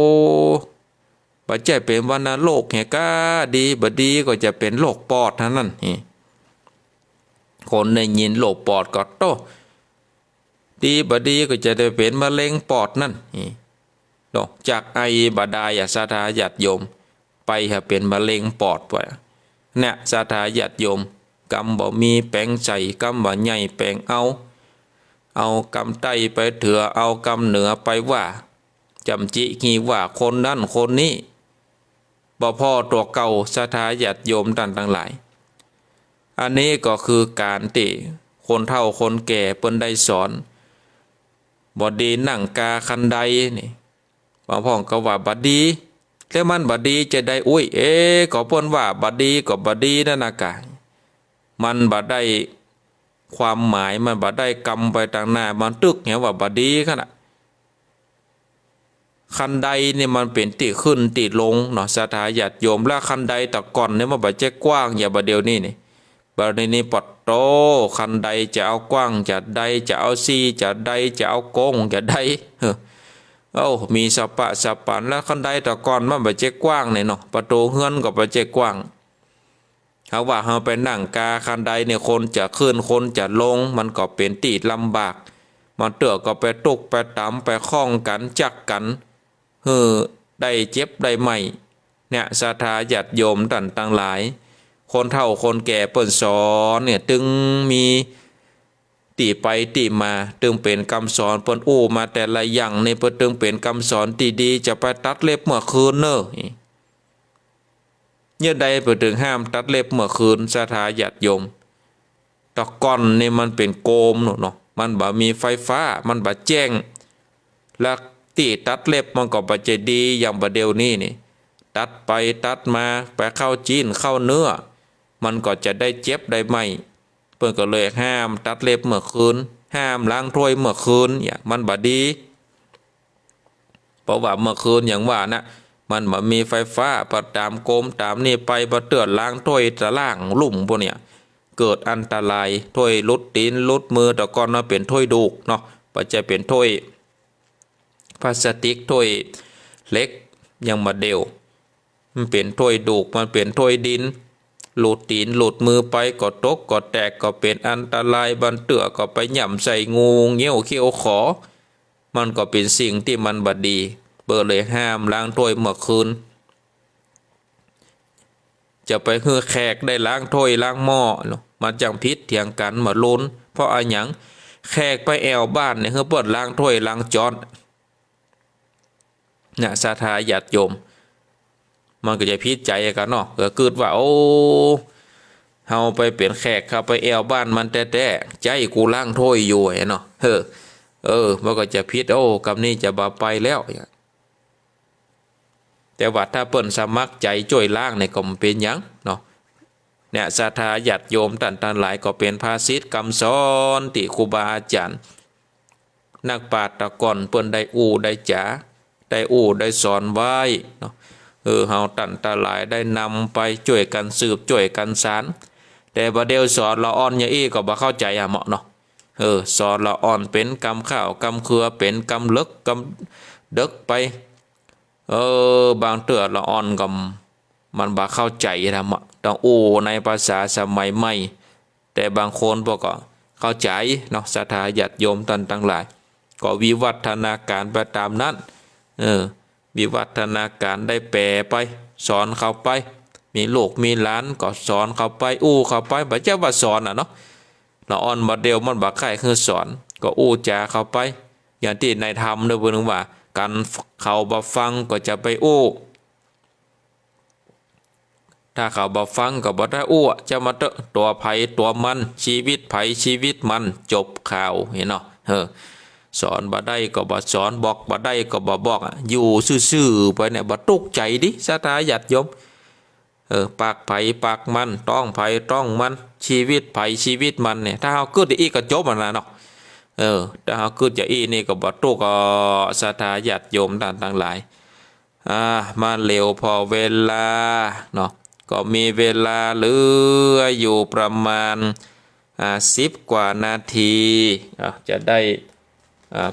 บ่ใจ้เป๋นวัณโรคแหก้า ดีบ่ดีก็จะเป๋นโรคปอดเต้านั้น คนได้ยินโรคปอดก็โต้ ดีบ่ดีก็จะได้เป๋นมะเร็งปอดนั่น เนาะ จากไอบ่ได้อะ ศรัทธาญาติโยม ไปหาเป๋นมะเร็งปอดไป เนี่ย ศรัทธาญาติโยม กำบ่มีแป๋งใส่ กำบ่ใหญ่แป๋งเอา เอากำใต้ไปเถือ เอากำเหนือไปว่า จำจิขี้ว่าคนนั้นคนนี้ บ่ผ่อตั๋วเก่า ศรัทธาญาติโยมต้านตังหลาย อันนี้ก็คือก๋านตี้คนเฒ่าคนแก่เปิ้นได้สอน บ่ดีนั่งกาคันไดนี่ บางพ่องก็ว่าบ่ดี แล้วมันบ่ดีจะใดอุ๊ย เอ๊ะ ก็เปิ้นว่าบ่ดีก็บ่ดีนั่นนะกะ มันบ่ได้ความหมาย มันบ่ได้กำไปตังหน้า มันตึกเหียว่าบ่ดีขนาด คันไดนี่มันเป๋นตี้ขึ้นตี้ลงเนาะ ศรัทธาญาติโยม และคันไดแต่ก่อนนี่มันบ่ใจ้กว้างอย่างบ่าเดี่ยวนี้นี่ บ่าเดี่ยวนี้ปะโต้ คันไดจะเอากว้างจะใด จะเอาซี้จะใด จะเอาโก้งจะใด เอ้อ เอ้า มีสะปะสะปัน และคันไดแต่ก่อนมันบ่ใจ้กว้างนี่เนาะ ปะตู๋เฮือนก็บ่ใจ้กว้าง เฮาว่าเฮาไปนั่งกาคันไดนี่ คนจะขึ้นคนจะลง มันก็เป๋นตี้ลำบาก บางเตื้อก็ไปตุ๊กไปต๋ำไปข้องกั๋นจักกั๋น หื้อได้เจ็บได้ไม้ เนี่ย ศรัทธาญาติโยมต้านตังหลาย คนเฒ่าคนแก่เปิ้นสอนเนี่ย ตึงมีตี้ไปตี้มา ตึงเป๋นกำสอน เปิ้นอู้มาแต่ละอย่างนี่ เปิ้นตึงเป๋นกำสอนตี้ดี จะไปตัดเล็บเมื่อคืนเน่อ เยียะใดเปิ้นเถิงห้ามตัดเล็บเมื่อคืน ศรัทธาญาติโยม แต่ก่อนนี่มันเป๋นโกมโน่นเนาะ มันบ่มีไฟฟ้า มันบ่แจ้ง และตี้ตัดเล็บมันก็บ่ใจ้ดีอย่างบ่าเดี่ยวนี้นี่ ตัดไปตัดมา ไปเข้าจิ๊นเข้าเนื้อ มันก็จะได้เจ็บได้ไหม้ เปิ้นก็เลยห้ามตัดเล็บเมื่อคืน ห้ามล้างถ้วยเมื่อคืน เนี่ย มันบ่ดี เพราะว่าเมื่อคืนอย่างว่านะ มันบ่มีไฟฟ้า ไปต๋ามโกมต๋ามนี่ไป ไปเตื้อล้างถ้วยตะล่างลุ่มพวกเนี่ย เกิดอันตราย ถ้วยหลุดตี๋นหลุดมือ แต่ก่อนมันเป๋นถ้วยดูกเนาะ บ่ใจ้เป๋นถ้วยพลาสติก ถ้วยเหล็ก อย่างบ่าเดี่ยว มันเป๋นถ้วยดูก มันเป๋นถ้วยดิน หลุดตี๋นหลุดมือไปก็ตกก็แตก ก็เป๋นอันตราย บางเตื้อก็ไปหย่ำใส่งูเงี้ยวเขี้ยวขอ มันก็เป๋นสิ่งตี้มันบ่ดี เปิ้นเลยห้ามล้างถ้วยเมื่อคืน จะไปหื้อแขกได้ล้างถ้วยล้างหม้อเนาะ มันจั้งผิดเถียงกั๋นบ่าลุน เพราะอะหยัง แขกไปแอ่วบ้านเนี่ย หื้อเปิ้นล้างถ้วยล้างจ๊อน เนี่ย ศรัทธาญาติโยม มันก็จะผิดใจ๋กั๋นเนาะ ก็กึ๊ดว่า โอ้ เฮาไปเป๋นแขก เฮาไปแอ่วบ้านมันแต๊ๆ ใจ๊กูล้างถ้วยอยู่หั้นเนาะ เออ เออ มันก็จะผิด โอ้ กำนี้จะบ่ไปแล้ว แต่ว่าถ้าเปิ้นสมัครใจ๋จ้วยล้างเนี่ยก็บ่เป๋นหยังเนาะ เนี่ย ศรัทธาญาติโยมต้านตังหลาย ก็เป๋นภาษิตกำสอนตี้ครูบาอาจ๋ารย์ นักปราชญ์แต่ก่อนเปิ้นได้อู้ได้จ๋า ได้อู้ได้สอนไว้เนาะ เออ เฮาต้านตังหลายได้นำไปจ้วยกั๋นสืบ จ้วยกั๋นสาน แต่บ่าเดี่ยวสอนละอ่อนอย่างอี้ก็บ่เข้าใจ๋อะเหมาะเนาะ เออ สอนละอ่อนเป๋นกำค่าวกำเครือ เป๋นกำเลิกกำเดิ็กไป เออ บางเตื้อละอ่อนก็ มันบ่เข้าใจ๋ธรรมะ ต้องอู้ในภาษาสมัยใหม่ แต่บางคนเปิ้นก็เข้าใจ๋เนาะ ศรัทธาญาติโยมต้านตังหลาย ก็วิวัฒนาก๋ารไปต๋ามนั้น เออ วิวัฒนาก๋ารได้แป๋ไป สอนเขาไป มีลูกมีหลานก็สอนเขาไป อู้เขาไป บ่ใจ้ว่าสอนอะเนาะ ละอ่อนบ่าเดี่ยวมันบ่ใค่หื้อสอน ก็อู้จ๋าเขาไป อย่างตี้ในธรรมเปิ้นว่า กั๋นเขาบ่ฟังก็จะไปอู้ ถ้าเขาบ่ฟังก็บ่ได้อู้ จะมาเต๊อะ ตั๋วใผตั๋วมัน ชีวิตใผชีวิตมัน จบข่าว หั้นเนาะ เออ สอนบ่ได้ก็บ่สอน บอกบ่ได้ก็บ่บอกอะ อยู่ซื่อๆ ไปเนี่ย บ่ตุ๊กข์ใจ๋ติ ศรัทธาญาติโยม เออ ปากใผปากมัน ต๊องใผต๊องมัน ชีวิตใผชีวิตมันเนี่ย ถ้าเฮากึ๊ดอย่างอี้ก็จบอะนะเนาะ เออ ถ้าเฮากึ๊ดอย่างอี้นี่ก็บ่ตุ๊กข์ ก็ศรัทธาญาติโยมต้านตังหลาย อ่า มาเหลียวผ่อเวลาเนาะ ก็มีเวลาเหลืออยู่ประมาณ อ่า สิบกว่านาที อ่า จะได้ อ่า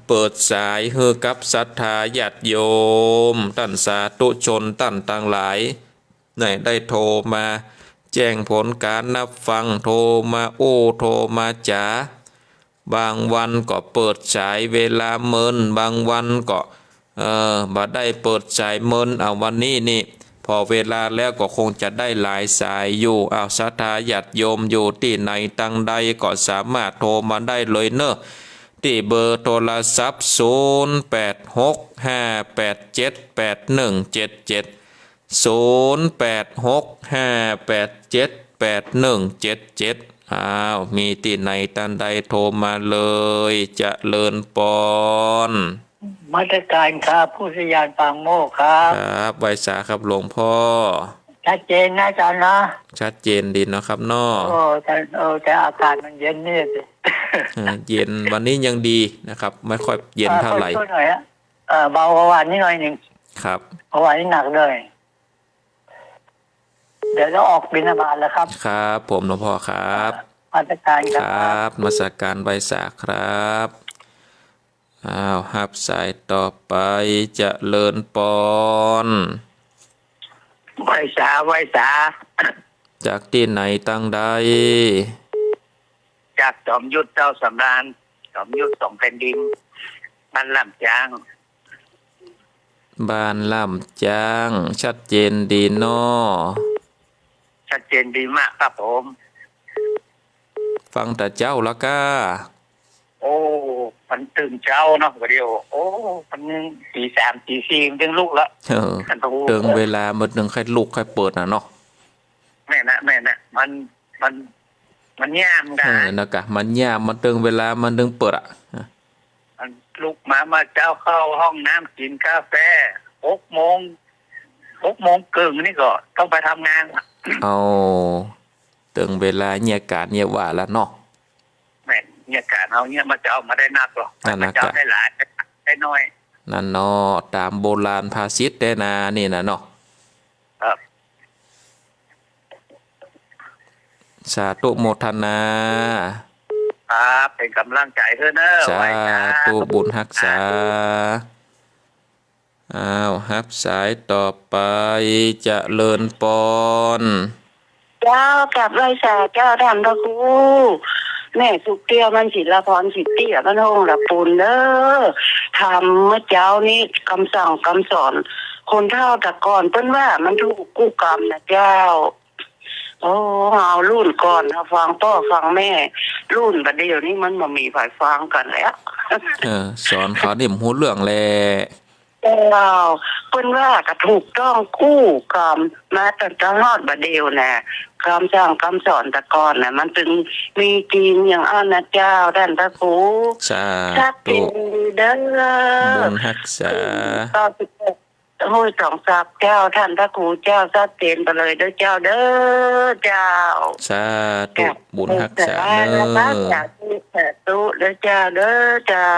เปิดสายหื้อกับศรัทธาญาติโยม ต้านสาธุชนต้านตังหลาย ได้ ได้โทรมาแจ้งผลก๋านฮับฟัง โทรมาอู้ โทรมาจ๋า บางวันก็เปิดสายเวลาเมิน บางวันก็ เออ บ่ได้เปิดสายเมิน เอา วันนี้นี่ ผ่อเวลาแล้วก็คงจะได้หลายสายอยู่ เอา ศรัทธาญาติโยมอยู่ตี้ไหนตังใดก็สามารถโทรมาได้เลยเนาะ ตี้เบอร์โทรศัพท์ ศูนย์แปดหกห้าแปดเจ็ดแปดหนึ่งเจ็ดเจ็ด ศูนย์แปดหกห้าแปดเจ็ดแปดหนึ่งเจ็ดเจ็ด อ้าว มีตี้ไหนตังใดโทรมาเลย เจริญปอน นมัสก๋ารครับ ผู้สยานปางโมกข์ครับ ครับ ไหว้สาครับหลวงพ่อ ชัดเจนนะอาจารย์นะ ชัดเจนดีเนาะครับเนาะ โอ้ แต่ โอ้ แต่อากาศมันเย็นนี่สิ เออ เย็น วันนี้ยังดีนะครับ ไม่ค่อยเย็นเท่าไหร่ เออ ค่อยช่วยหน่อยฮะ เออ เบากว่าหวานนิดหน่อยหนึ่ง ครับ เบากว่าหวานนี่หนักเลย เดี๋ยวจะออกบิณฑบาตแล้วครับ ครับผมหลวงพ่อครับ นมัสก๋ารครับ ครับ นมัสก๋ารไหว้สาครับ อ้าว ฮับสายต่อไป เจริญปอน ไหว้สา ไหว้สา จากตี้ไหนตังใด จากจอมยุทธเจ้าสำราญ จอมยุทธสองแผ่นดิน บ้านล่ำจ๊าง บ้านล่ำจ๊าง ชัดเจนดีเนาะ ชัดเจนดีมากครับผม ฟังแต่เจ๊าละก้า โอ้ ป มันตื่นเจ๊าเนาะ บ่าเดี่ยว โอ้ มันตีสามตีสี่มันจึงลุกละ เออ มันต้อง เติงเวลามันเติงค่อยลุกค่อยเปิดน่ะเนาะ แม่นนะ แม่นนะ มัน มัน มันยามกั๋น เออ นะกะ มันยาม มันเติงเวลา มันเติงเปิดอะ มันลุกมา มาเจ๊าเข้าห้องน้ำกิ๋นกาแฟ หกโมง หกโมงเกิ่งนี่ก็ต้องไปทำงานละ เอา เติงเวลาเยียะก๋านเยียะว่าละเนาะ แม่น เยียะก๋านเอาเยียะมาเจ๊ามาได้นักหรอก นั่นนะ เจ๊าได้หลาย ได้น้อย นั่นเนาะ ต๋ามโบราณภาษิตได้นา นี่นะเนาะ ครับ สาธุโมทนา ครับ เป๋นก๋ำลังใจ๋หื้อเน่อ สาธุ ไหว้ครับ บุญฮักษา อ้าว ฮับสายต่อไป เจริญปอน เจ้า กราบไหว้สาเจ้าต้านพระครู แม่สุขเตี้ย มันศิลาพร สิทธิ บ้านโฮงละปูนเน่อ ถามเมื่อเจ๊านี้กำสั่งกำสอน คนเฒ่าแต่ก่อนเปิ้นว่ามันถูกกู้กรรมนะเจ้า โอ้ เฮารุ่นก่อนเฮาฟังป้อฟังแม่ รุ่นบ่าเดี่ยวนี้มันบ่มีใผฟังกั๋นแล้ว เออ สอนเขานี่บ่ฮู้เรื่องแล เจ้า เปิ้นว่าก็ถูกต้องกู้กรรมมาตั้งแต่ฮอดบ่าเดี่ยวน่ะ กำสั่งกำสอนแต่ก่อนน่ะ มันเติงมีจริงอย่างอั้นนะเจ้า ต้านพระครู สาธุ ชัดเจนดีเด้อ บุญฮักษา เก้าสิบเอ็ด ห้วยสองสักเจ้า ต้านพระครูเจ้า ชัดเจนไปเลยเด้อเจ้าเด้อ เจ้า สาธุ บุญฮักษาเน่อ สาธุ สาธุเด้อเจ้าเด้อ เจ้า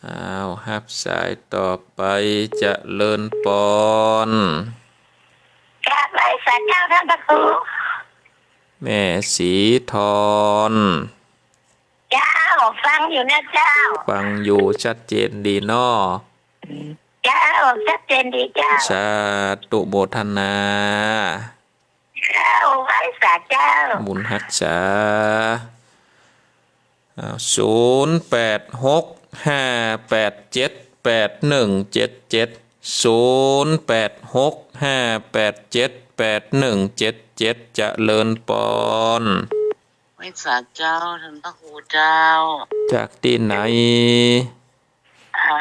อ้าว ฮับสายต่อไป เจริญปอน กราบไหว้สาเจ้าต้านพระครู แม่ศรีทอน เจ้า ฟังอยู่นะเจ้า ฟังอยู่ ชัดเจนดีเนาะ เจ้า ชัดเจนดีเจ้า สาธุโมทนา เจ้า ไหว้สาเจ้า บุญฮักษา อ่า ศูนย์แปดหกห้าแปดเจ็ดแปดหนึ่งเจ็ดเจ็ด ศูนย์แปดหกห้าแปดเจ็ดแปดหนึ่งเจ็ดเจ็ด เจริญปอน ไหว้สาเจ้า ต้านพระครูเจ้า จากตี้ไหน อ่า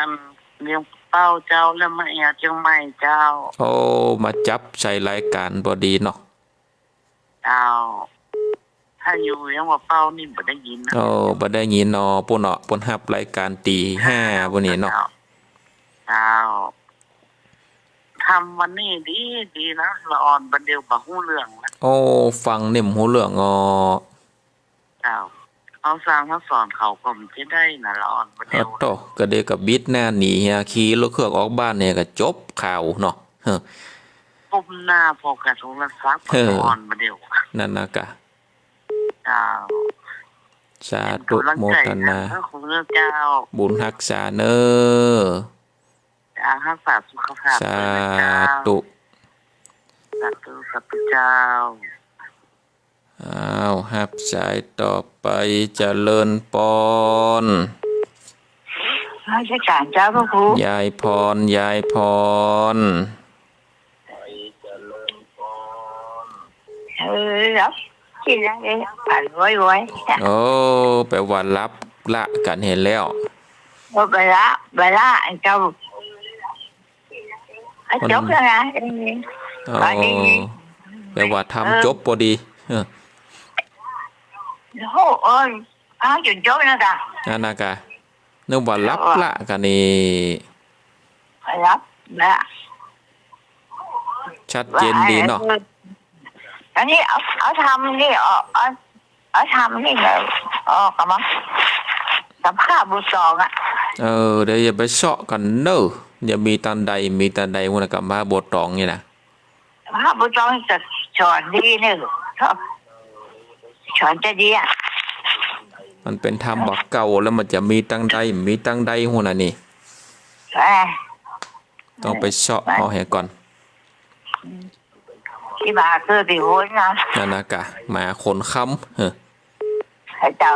เวียงเป้าเจ้า แล้วมาแอวเจียงใหม่เจ้า โอ้ มาจับใส่รายก๋านพอดีเนาะ เจ้า ถ้าอยู่เวียงเป้านี่บ่ได้ยินนะ โอ้ บ่ได้ยินเนาะ ปู้นเนาะ ปู้นฮับรายก๋านตี๋ห้า เจ้า ปู้นนี่เนาะ เจ้า เจ้า ธรรมวันนี้ดี ดีนะ ละอ่อน บ่าเดี่ยวบ่ฮู้เรื่องนะ โอ้ ฟังนี่บ่ฮู้เรื่องอ้อ เจ้า เฮาสั่งเฮาสอนเขาก็บ่ได้นะ ละอ่อน บ่าเดี่ยว โต้ ก็เดี๋ยวก็บิดหน้าหนีเหีย ขี่รถเครื่องออกบ้านเนี่ยก็จบข่าวเนาะ เฮ้อ ก้มหน้าพอกับโทรศัพท์ เออ ละอ่อน บ่าเดี่ยว นั่นนะกะ เจ้า สาธุโมทนา เจ้า บุญฮักษาเน่อ เจ้า ฮักษาสุขภาพ สาธุ ด้วยนะเจ้า สาธุ สาธุเจ้า อ้าว ฮับสายต่อไป เจริญปอน นมัสก๋านเจ้าพระครู ยายพร ยายพร เออ หลับ กิ๋นแล้วเนี่ย ฝันว้อยๆ โอ้ แปลว่าหลับละกั๋นหั้นแล้ว โอ้ ไปละ ไปละ เจ้า อ่ะ มัน จบแล้วนะ เออ อ๋อ ฝันดี แปลว่าธรรม เออ จบพอดี เออ โอ้โห เออ เอาจ๋นจบนะกะ นั่นนะกะ นึกว่าหลับละกั๋นนี่ หลับละ ชัดเจนดีเนาะ อันนี้เอา เอาธรรมนี่ออก เอา เอาธรรมนี่ออก เอามาสัมภาษณ์บ่าตองอะ เออ เดี๋ยวอย่าไปเซาะกั๋นเน่อ อย่ามีตังใด มีตังใด หัวหน้ากั๋นมาบ่าตองนี่นะ พระบ่าตองจะสอนดีเน่อ สอนจะดีอะ มันเป๋นธรรมบ่าเก่าแล้วมันจะมีตังใด มีตังใดหัวหน้านี่ เอ้ย ต้องไปเซาะเอาเหียก่อน ตี้บ่าเกิดตี้โหนนะ นั่นนะกะ หมาขนค้ำ เฮ้อ เจ้า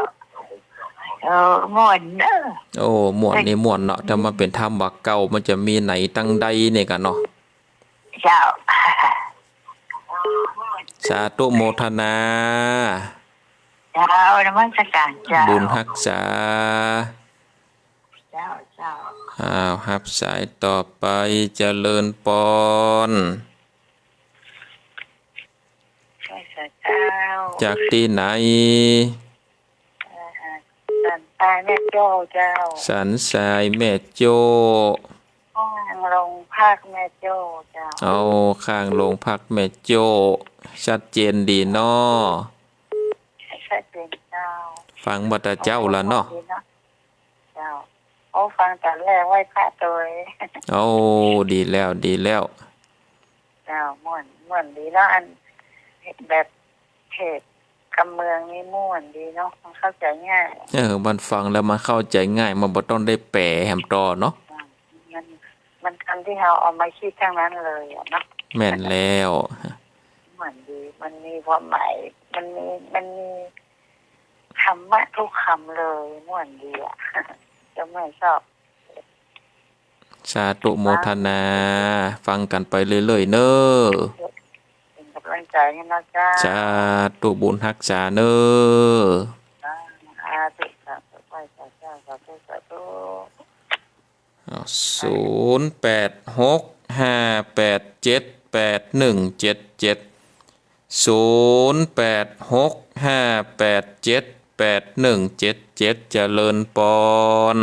เออ ม่วนเน่อ โอ้ ม่วนนี่ม่วนเนาะ ถ้ามันเป๋นธรรมบ่าเก่า มันจะมีไหนตังใดเนี่ยกั๋นเนาะ เจ้า สาธุโมทนา เจ้า นมัสก๋านเจ้า บุญฮักษา อ้าว ฮับสายต่อไป เจริญปอน ไหว้สาเจ้า จากตี้ไหน อ่า สันทรายแม่โจ้เจ้า สันทรายแม่โจ้ ข้างโรงพักแม่โจ้เจ้า เอา ข้างโรงพักแม่โจ้ ชัดเจนดีเนาะ ชัดเจนเจ้า ฟังบ่ตะเจ๊าละเนาะ เจ้า โอ้ ฟังต๋อนแรกไหว้พระตวย โอ้ ดีแล้ว ดีแล้ว เจ้า ม่วน ม่วนดีเนาะ อัน แบบ เหตุกำเมืองนี่ม่วนดีเนาะ มันเข้าใจ๋ง่าย เออ มันฟังแล้วมันเข้าใจ๋ง่าย มันบ่ต้องได้แป๋แหมต่อเนาะ อืม มัน มันกำตี้เฮาเอามาคิดตึงนั้นเลยอะเนาะ แม่นแล้ว ม่วนดี มันมีความหมาย มันมี มันมีธรรมะทุกกำเลย ม่วนดีอะ เจ้าแม่ชอบ สาธุโมทนา ฟังกั๋นไปเรื่อยๆ เน่อ เป๋นก๋ำลังใจ๋หื้อนะเจ้า สาธุบุญฮักษาเน่อ สาธุ สาธุ ไหว้สาเจ้า สาธุ สาธุ อ้าว ศูนย์แปดหกห้าแปดเจ็ดแปดหนึ่งเจ็ดเจ็ด ศูนย์แปดหกห้าแปดเจ็ดแปดหนึ่งเจ็ดเจ็ด เจริญปอน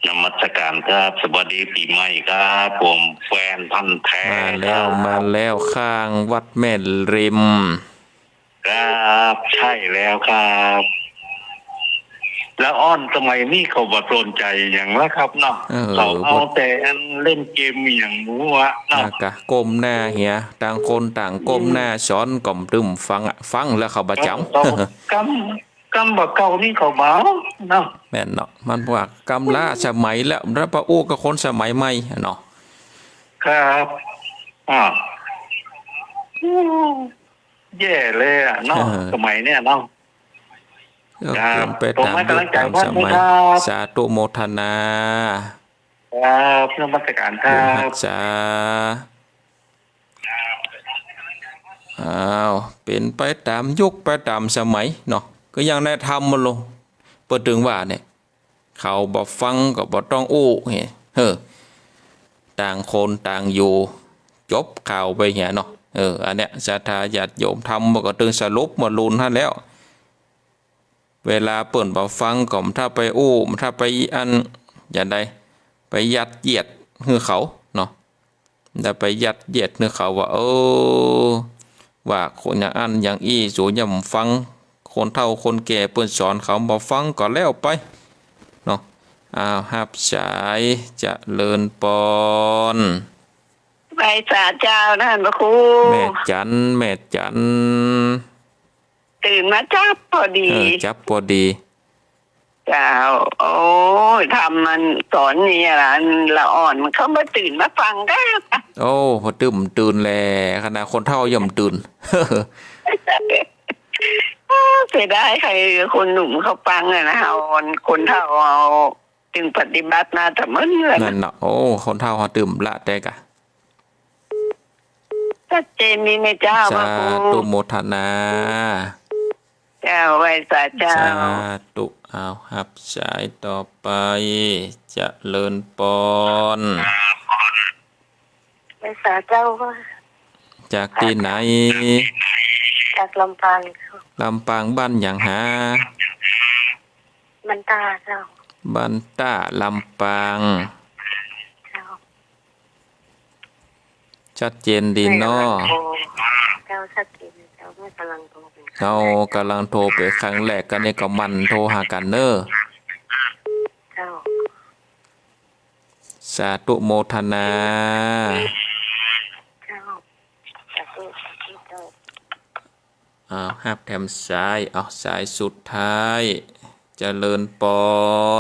นมัสการครับ สวัสดีปี๋ใหม่ครับ ผมแฟนพันธุ์แท้ มาแล้ว ครับ มาแล้ว ข้างวัดแม่ริม ครับ ใช่แล้วครับ ละอ่อนสมัยนี้เขาบ่สนใจ๋หยังแล้วครับเนาะ เออ เขาเอาแต่อันเล่นเกมอะหยังหัวเนาะ แล้วก็ก้มหน้าเหีย ต่างคนต่างก้มหน้า อืม สอนก็บ่ตึงฟังอะ ฟังแล้วเขาบ่จ๋ำ เออ เขา กำ กำบ่าเก่านี่เขาบ่เอาเนาะ แม่นเนาะ มันว่ากำล้าสมัยแล้ว แล้วไปอู้กับคนสมัยใหม่อะเนาะ ครับ อ่า อู้ แย่เลยอะเนาะ เออ สมัยเนี้ยเนาะ ก็ ครับ เป๋นไปต๋ามยุคต๋ามสมัย ผมให้ก๋ำลังใจ๋ครับ สาธุโมทนา ครับ นมัสการครับ บุญฮักษา อ้าว เป๋นไปต๋ามยุคไปต๋ามสมัยเนาะ ก็ยังได้ธรรมมาลง เปิ้นตึงว่าเนี่ย เขาบ่ฟังก็บ่ต้องอู้ เฮ้ เฮ้อ ต่างคนต่างอยู่ จบข่าวไปเหียเนาะ เออ อันเนี้ย ศรัทธาญาติโยมธรรมก็ตึงสรุปมาลุนหั้นแล้ว เวลาเปิ้นบ่ฟังก็บ่ถ้าไปอู้ บ่ถ้าไปอัน อย่างใด ไปยัดเยียดหื้อเขาเนาะ แล้วไปยัดเยียดหื้อเขาว่า เออ ว่าคนอย่างอั้นอย่างอี้ สูอย่าบ่ฟัง คนเฒ่าคนแก่เปิ้นสอนเขาบ่ฟังก็แล้วไปเนาะ อ้าว ฮับสาย เจริญปอน ไหว้สาเจ้าต้านพระครู แม่จัน แม่จัน ตื่นมาจั๊บพอดี เออ จั๊บพอดี เจ้า โอ้ย ธรรมมันสอนนี่อะ ละอ่อนมันก็มาตื่นมาฟังได้ โอ้ พอตื่น ตื่นแหละ ขนาดคนเฒ่ายังตื่น เสียดาย ใค่คนหนุ่มเขาฟังอะนะ เอาคนเฒ่าเอา ตึงปฏิบัติมาแต่เมินเมิน นั่นเนาะ โอ้ คนเฒ่าเขาตื่นละแต่กะ ชัดเจนดีนะเจ้า สาธุ พระครู โมทนา เจ้า ไหว้สาเจ้า สาธุ อ้าว ฮับสายต่อไป เจริญปอน ไหว้สาเจ้า จากตี้ไหน จากลำปาง ลำปางบ้านหยังหา บ้านต้าเจ้า บ้านต้า ลำปาง เจ้า ชัดเจนดีเนาะ เจ้า ชัดเจนเจ้า แม่ก๋ำลังโทรไป เฮาก๋ำลังโทรไปครั้งแรก ก็นี่ก็หมั่นโทรหากั๋นเน่อ เจ้า สาธุโมทนา เจ้า สาธุ สาธุเจ้า อ้าว ฮับแถมสาย อ้าว สายสุดท้าย เจริญปอ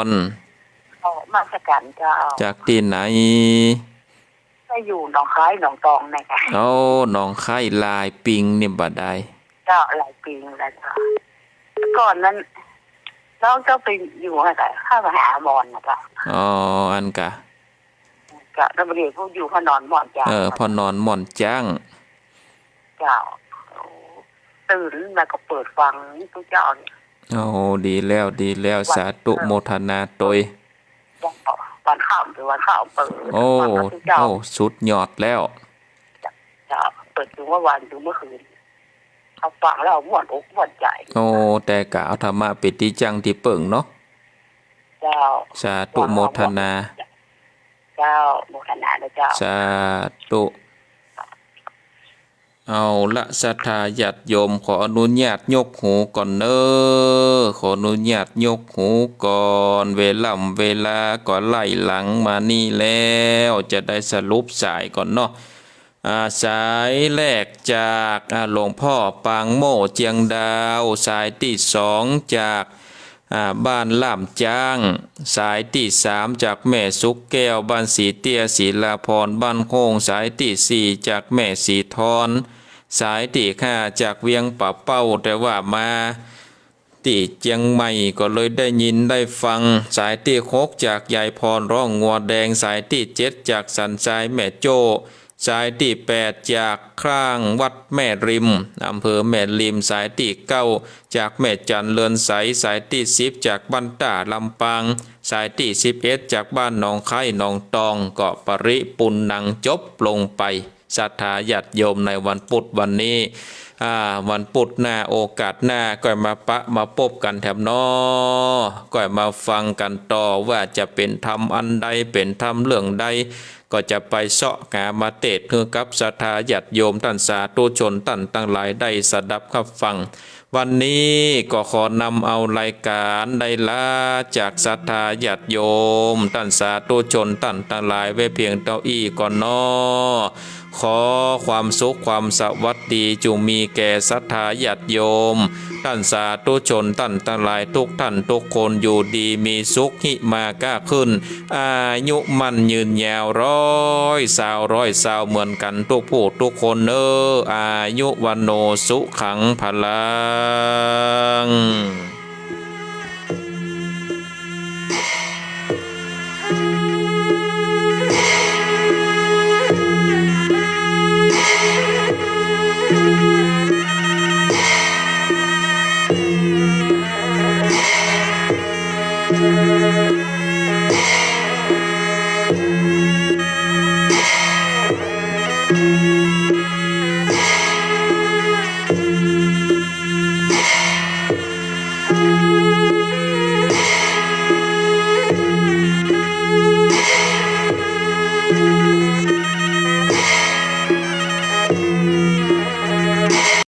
น ขอนมัสการเจ้า จากตี้ไหน ก็อยู่หนองคายหนองตองนะคะ โอ้ หนองคายหลายปิงนี่บ่ได้ เจ้า หลายปิงแล้วเจ้า ก่อนนั้น น้องเจ้าไปอยู่อะค่ะ เข้ามาหาหมอนนะคะ อ๋อ อันกะ เจ้า แล้วบ่ดี ผู้อยู่พ่อนอนหมอนจ้าง เออ พ่อนอนหมอนจ้าง เจ้า ตื่นแล้วก็เปิดฟังผู้เจ้าเนี่ย โอ้ ดีแล้ว ดีแล้ว สาธุโมทนาตวย วันข้าม วันข้ามเปิ้น โอ้ วันข้ามเจ้า โอ้ สุดยอดแล้ว เจ้า เปิ้นจึงว่าวัน จึงเมื่อคืน เขาฟังแล้วม่วนอกม่วนใจ๋ โอ้ แต่ก็เอาธรรมะเป๋นตี้จั้งตี้เปิ้งเนาะ เจ้า สาธุ โมทนา เจ้า โมทนานะเจ้า สาธุ เอาละ ศรัทธาญาติโยม ขออนุญาตยกหูก่อนเน้อ ขออนุญาตยกหูก่อน เวล่ำเวลาก็ไล่หลังมานี่แล้ว จะได้สรุปสายก่อนเนาะ อ่า สายแรกจาก อ่า หลวงพ่อปางโม่เจียงดาว สายตี้สองจาก อ่า บ้านล่ามจ๊าง สายตี้สามจากแม่สุขแก้ว บ้านสีเตี้ย ศิลาภรณ์ บ้านโค้ง สายตี้สี่จากแม่สีทอน สายตี้ห้าจากเวียงป่าเป้า แต่ว่ามาตี้เจียงใหม่ก็เลยได้ยินได้ฟัง สายตี้หกจากยายพรร้องงัวแดง สายตี้เจ็ดจากสันทรายแม่โจ้ สายตี้แปดจากข้างวัดแม่ริม อำเภอแม่ริม สายตี้เก้าจากแม่จันเรือนใส สายตี้สิบจากบ้านต้าลำปาง สายตี้สิบเอ็ดจากบ้านหนองไคร้หนองตอง ก็ปริปุณณังจบลงไป ศรัทธาญาติโยม ในวันพุธวันนี้ อ่า วันพุธหน้า โอกาสหน้า ก็มาปะมาปบกั๋นแถมเนาะ ก็มาฟังกั๋นต่อว่าจะเป๋นธรรมอันใด เป๋นธรรมเรื่องใด ก็จะไปเซาะหามาเตศน์หื้อกับศรัทธาญาติโยมต้านสาธุชนต้านตังหลายได้สดับฮับฟัง วันนี้ก็ขอนำเอารายก๋านได้ลาจากศรัทธาญาติโยมต้านสาธุชนต้านตังหลายไว้เพียงเต้าอี้ก่อนเนาะ ขอความสุขความสวัสดีจุ่งมีแก่ศรัทธาญาติโยมต้านสาธุชนต้านตังหลายทุกท่านทุกคน อยู่ดีมีสุข หิมาก้าขึ้น อายุมั่นยืนยาว ร้อยซาว ร้อยซาวเหมือนกั๋นทุกผู้ทุกคนเน้อ อายุ วัณโณ สุขัง พลัง